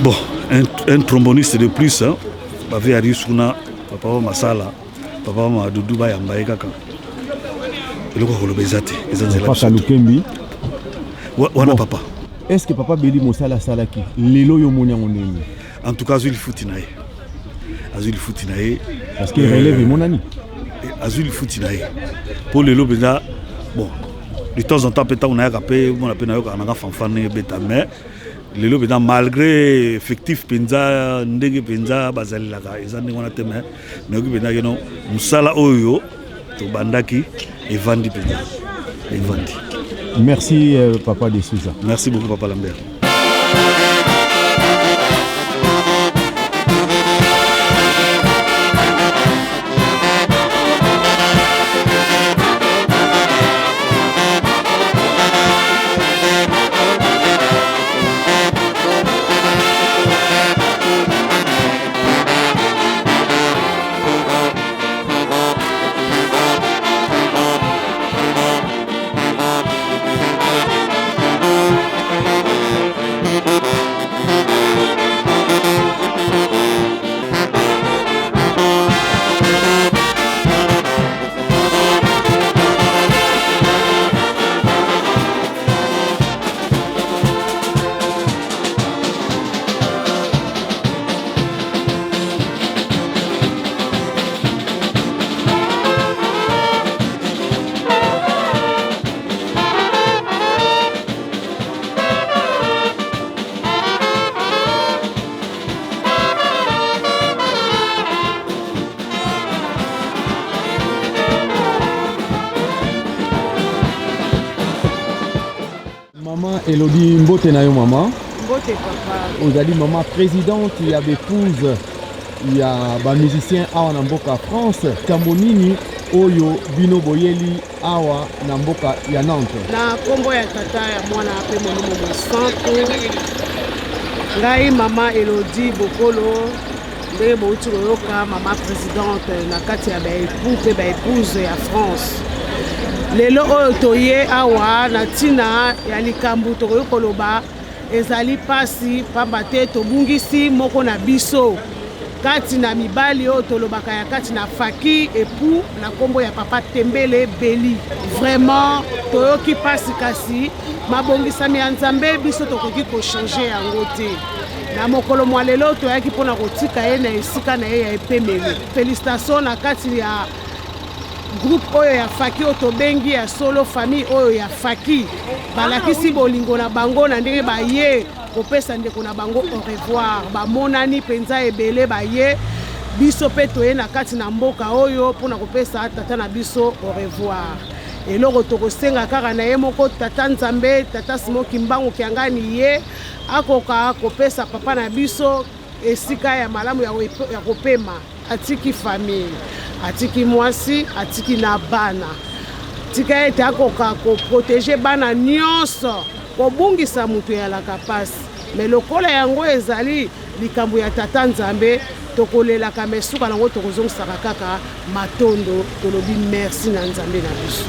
Bon, un tromboniste de plus, hein, bave Arius kuna, papa wa Masala, papa wa Madudu bayamba ye kaka. Eloko ya koloba eza te, eza nzela Papa Lukembi. Wana papa. Est-ce que papa Beli mosala asalaki lelo yo omoni yango ndenge? En tout cas azwi lifuti na ye. Azwi lifuti na ye. Parce que relève emonani. Azwi lifuti na ye. Po lelo mpenza, bon, de temps en temps mpe ntango nayaka mpe mona mpe nayokaka nanga fanfare ndenge ebeta, mais lelo mpenza malgré effectif mpenza ndenge mpenza bazalelaka eza ndenge wana te, mais nayoki mpenza keno mosala oyo tobandaki evandi mpenza, evandi. Merci papa de Souza. Merci beaucoup papa Lambert. Maman Elodie, mbote na yo mama. Mbote papa. Ozali mama présidente ya b'épouse ya ba musicien awa na mboka France. Kambo nini oyo bino boyeli awa na mboka ya Nantes? Na kombo ya tata ya mwana pe molimo mosantu, ngai mama Elodie Bokolo, ndenge bouti koyoka mama présidente na kati ya baepoux mpe baepouse ya France. Lelo oyo toye awa na ntina ya likambo tokoki koloba ezali mpasi, pamba te tobungisi moko na biso kati na mibali oyo tolobaka ya kati na faki epu na nkombo ya papa Tembele Beli. Vraiment toyoki mpasi, kasi mabongisami ya Nzambe biso tokoki kochange yango te. Na mokolo mwa lelo toyaki mpona kotika ye na esika na ye ya epemelo. Félicitation na kati ya groupe oyo ya faki oyo tobengi ya solo famille oyo ya faki, balakisi bolingo na bango na ndenge baye kopesa ndeko na bango au revoir. Bamonani mpenza ebele baye, biso mpe toye na kati na mboka oyo mpona kopesa tata na biso au revoir. Eloko tokosenga kaka na ye moko tata Nzambe, tata Simon Kimbangu Kiangani, ye akoka kopesa papa na biso esika ya malamu ya kopema. Atiki famille, atiki mwasi, atiki na bana. Tika ete akoka koprotege bana nyonso. Kobungisa moto eyalaka mpasi, me lokola yango ezali likambo ya tata Nzambe, tokolelaka, me suka nango tokozongisaka kaka matondo, tolobi merci na Nzambe na biso.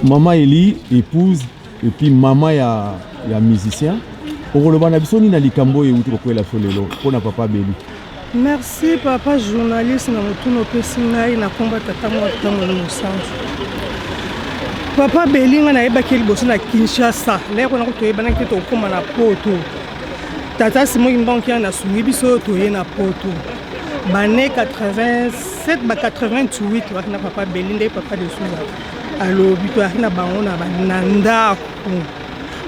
Maman Eli, épouse, et puis maman ya, ya musicien. okoloba na biso nini na likambo oyo euti kokwela biso lelo mpo na papa Beli? Merci papa journaliste na motuna opesi ngai na komba tata mwa ntango mosantu. Papa Beli ngai nayebaki ye liboso na Kinshasa, lero nako toyebanaki te tokóma na poto. Tata Simon Kimbangu Kiangani asungi biso oyo toye na poto bane 87 ba 88 toyaki na papa Beli nde papa de Souza alobi toyaki na bango na ndako.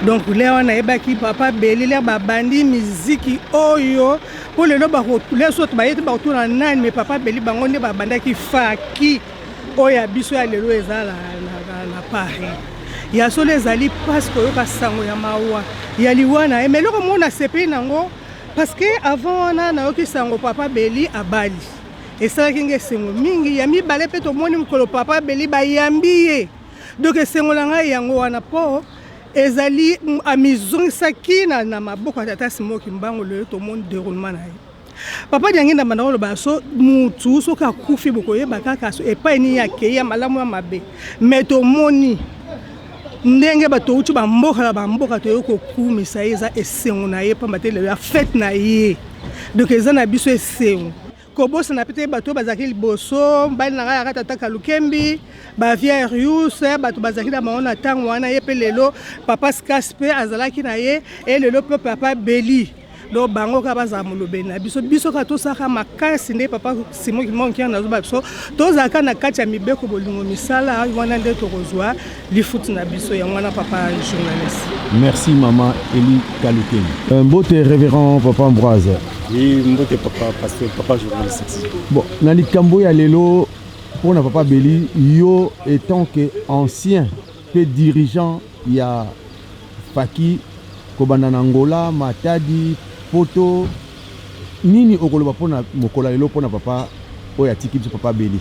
Donc lere wana nayebaki papa Beli lere babandi miziki oyo mpo lelo lere so baye te bakotuna nani me papa Beli bango nde babandaki faki oyo ya biso ya lelo eza na, na, na, na Paris. Ya solo ezali mpasi koyoka sango ya mawa ya liwa na ye, me eloko moko nasepeli nango parce que avant wana nayoki sango papa Beli abali, esalaki nga esengo mingi. Ya mibale mpe tomoni mokolo papa Beli bayambi ye, donc esengo na ngai yango wana mpo ezali amizongisaki na, na maboko ya tata Simon Kimbangu. Lelo tomoni déroulement na ye. Papa Diangienda banda koloba so mutu soki akufi bokoyeba kaka so epai nini akei ya malamu ya mabe, me tomoni ndenge bato touti bamboka na bamboka toyei kokumisa ye, eza esengo na ye pamba te lelo ya fete na ye, donc eza na biso esengo. Kobosana pe te bato oyo bazalaki liboso, mobali na ngai yaka tata Kalukembi, ba vieux Rius, bato bazalaki na bango na ntango wana, ye pe lelo papa Skas pe azalaki na ye, e lelo pe papa Beli. Donc bango kaka bazala molobeli na biso, biso kaka tosalaka makasi nde papa Simon Kimbangu Kiangani azoba biso tozalaka na kati ya mibeko bolingo misala wana nde tokozwa lifuti na biso yango wana papa journaliste. Merci maman Elie Kalukeni. Mbote révérend papa Ambroise. Oui, mbote papa pasteur, papa journaliste. Bon, na likambo ya lelo pona papa Beli, yo étant que ancien pe dirigeant ya Faki kobanda na Angola, Matadi, Poto, nini okoloba pona mokolo ya lelo pona papa oyo atiki biso papa Beli?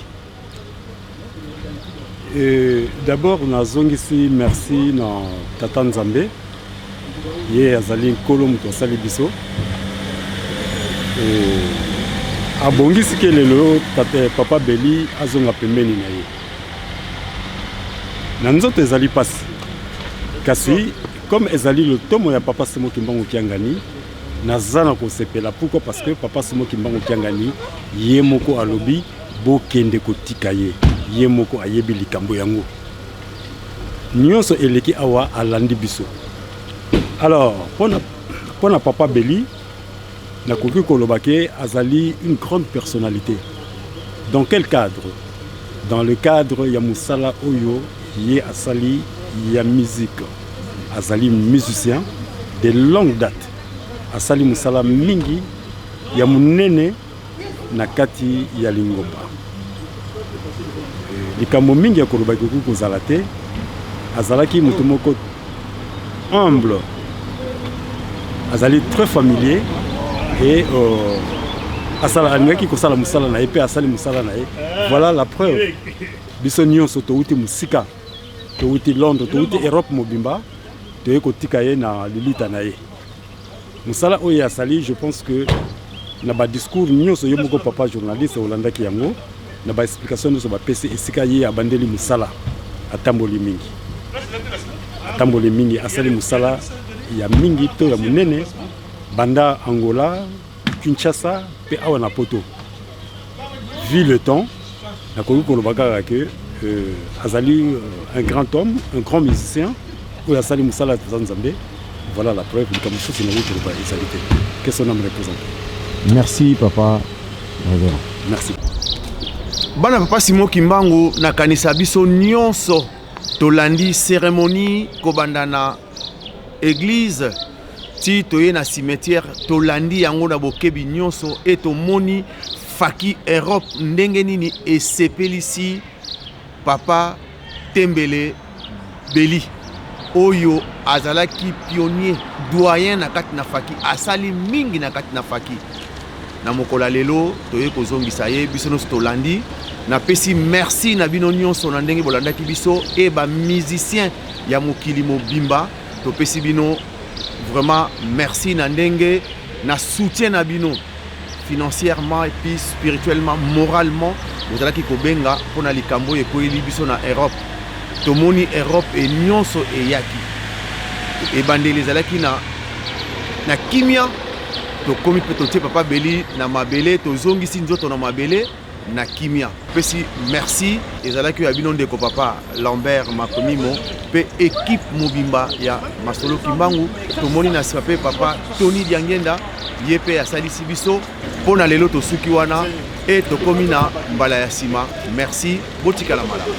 D'abord nazongisi merci na tata Nzambe, ye azali nkolo moto asali biso, abongisi ke lelo tata papa Beli azonga pembeni na ye. Na nzoto ezali pasi, kasi comme ezali lotomo ya papa Simon Kimbangu Kiangani, naza na kosepela. Pourquoi? Parce que papa Simon Kimbangu Kiangani ye moko alobi bokende kotika ye, ye moko ayebi likambo yango nyonso eleki awa, alandi biso. Alors pona papa Beli, nakoki koloba ke azali une grande personnalité. Dans quel cadre? Dans le cadre ya mosala oyo ye asali ya musique. Azali musicien de longue date, asali mosala mingi ya monene na kati ya lingomba. Likambo mingi ya koloba ekoki kozala te. Azalaki moto moko humble, azali très familier et asala, alingaki kosala mosala na ye mpe asali mosala na ye. Voilà la preuve, biso nyonso touti mosika, touti Londres, touti Europe mobimba, toye kotika ye na lilita na ye. Mosala oyo asali, je pense que na ba discours nyonso ye moko papa journaliste olandaki yango, na ba explication nyonso bapesi esika ye abandeli mosala, atamboli mingi, atamboli mingi, asali mosala ya mingi to ya monene banda Angola, Kinshasa pe awa na poto. Vu le temps, nakoki koloba kaka ke azali un grand homme, un grand musicien oyo asali mosala ya tata Nzambe. Voilà la preuve, likambo mosusu nakoki koloba ezali te. Que son âme repose en paix. Merci papa révérend. Merci. Bana papa Simon Kimbangu, nakanisa biso nyonso tolandi cérémonie kobanda na église ti toye na cimetière, tolandi yango na bokebi nyonso e tomoni Faki Europe ndenge nini esepelisi papa Tembele Beli oyo azalaki pionnier doyen na kati na Faki, asali mingi na kati na Faki. Na mokolo ya lelo toye kozongisa ye, biso nyonso tolandi. Napesi merci na bino nyonso na ndenge bolandaki biso e ba musiciens ya mokili mobimba, topesi bino vraiment merci na ndenge na soutien na bino financièrement et puis spirituellement, moralement, bozalaki kobenga mpona likambo oyo ekweyeli biso na Europe. Tomoni Europe e nyonso eyaki, ebandeli ezalaki na, na kimia, tokomi mpe totie papa Beli na mabele, tozongisi nzoto na mabele na kimia. Pesi merci, ezalaki oyo ya bino ndeko papa Lambert Makomimo mpe equipe mobimba ya Masolo Kimbangu. Tomoni na nsima mpe papa Tony Diangenda, ye mpe asalisi biso mpo na lelo. Tosuki wana e tokomi na mbala ya nsima. Merci, botikala malamu.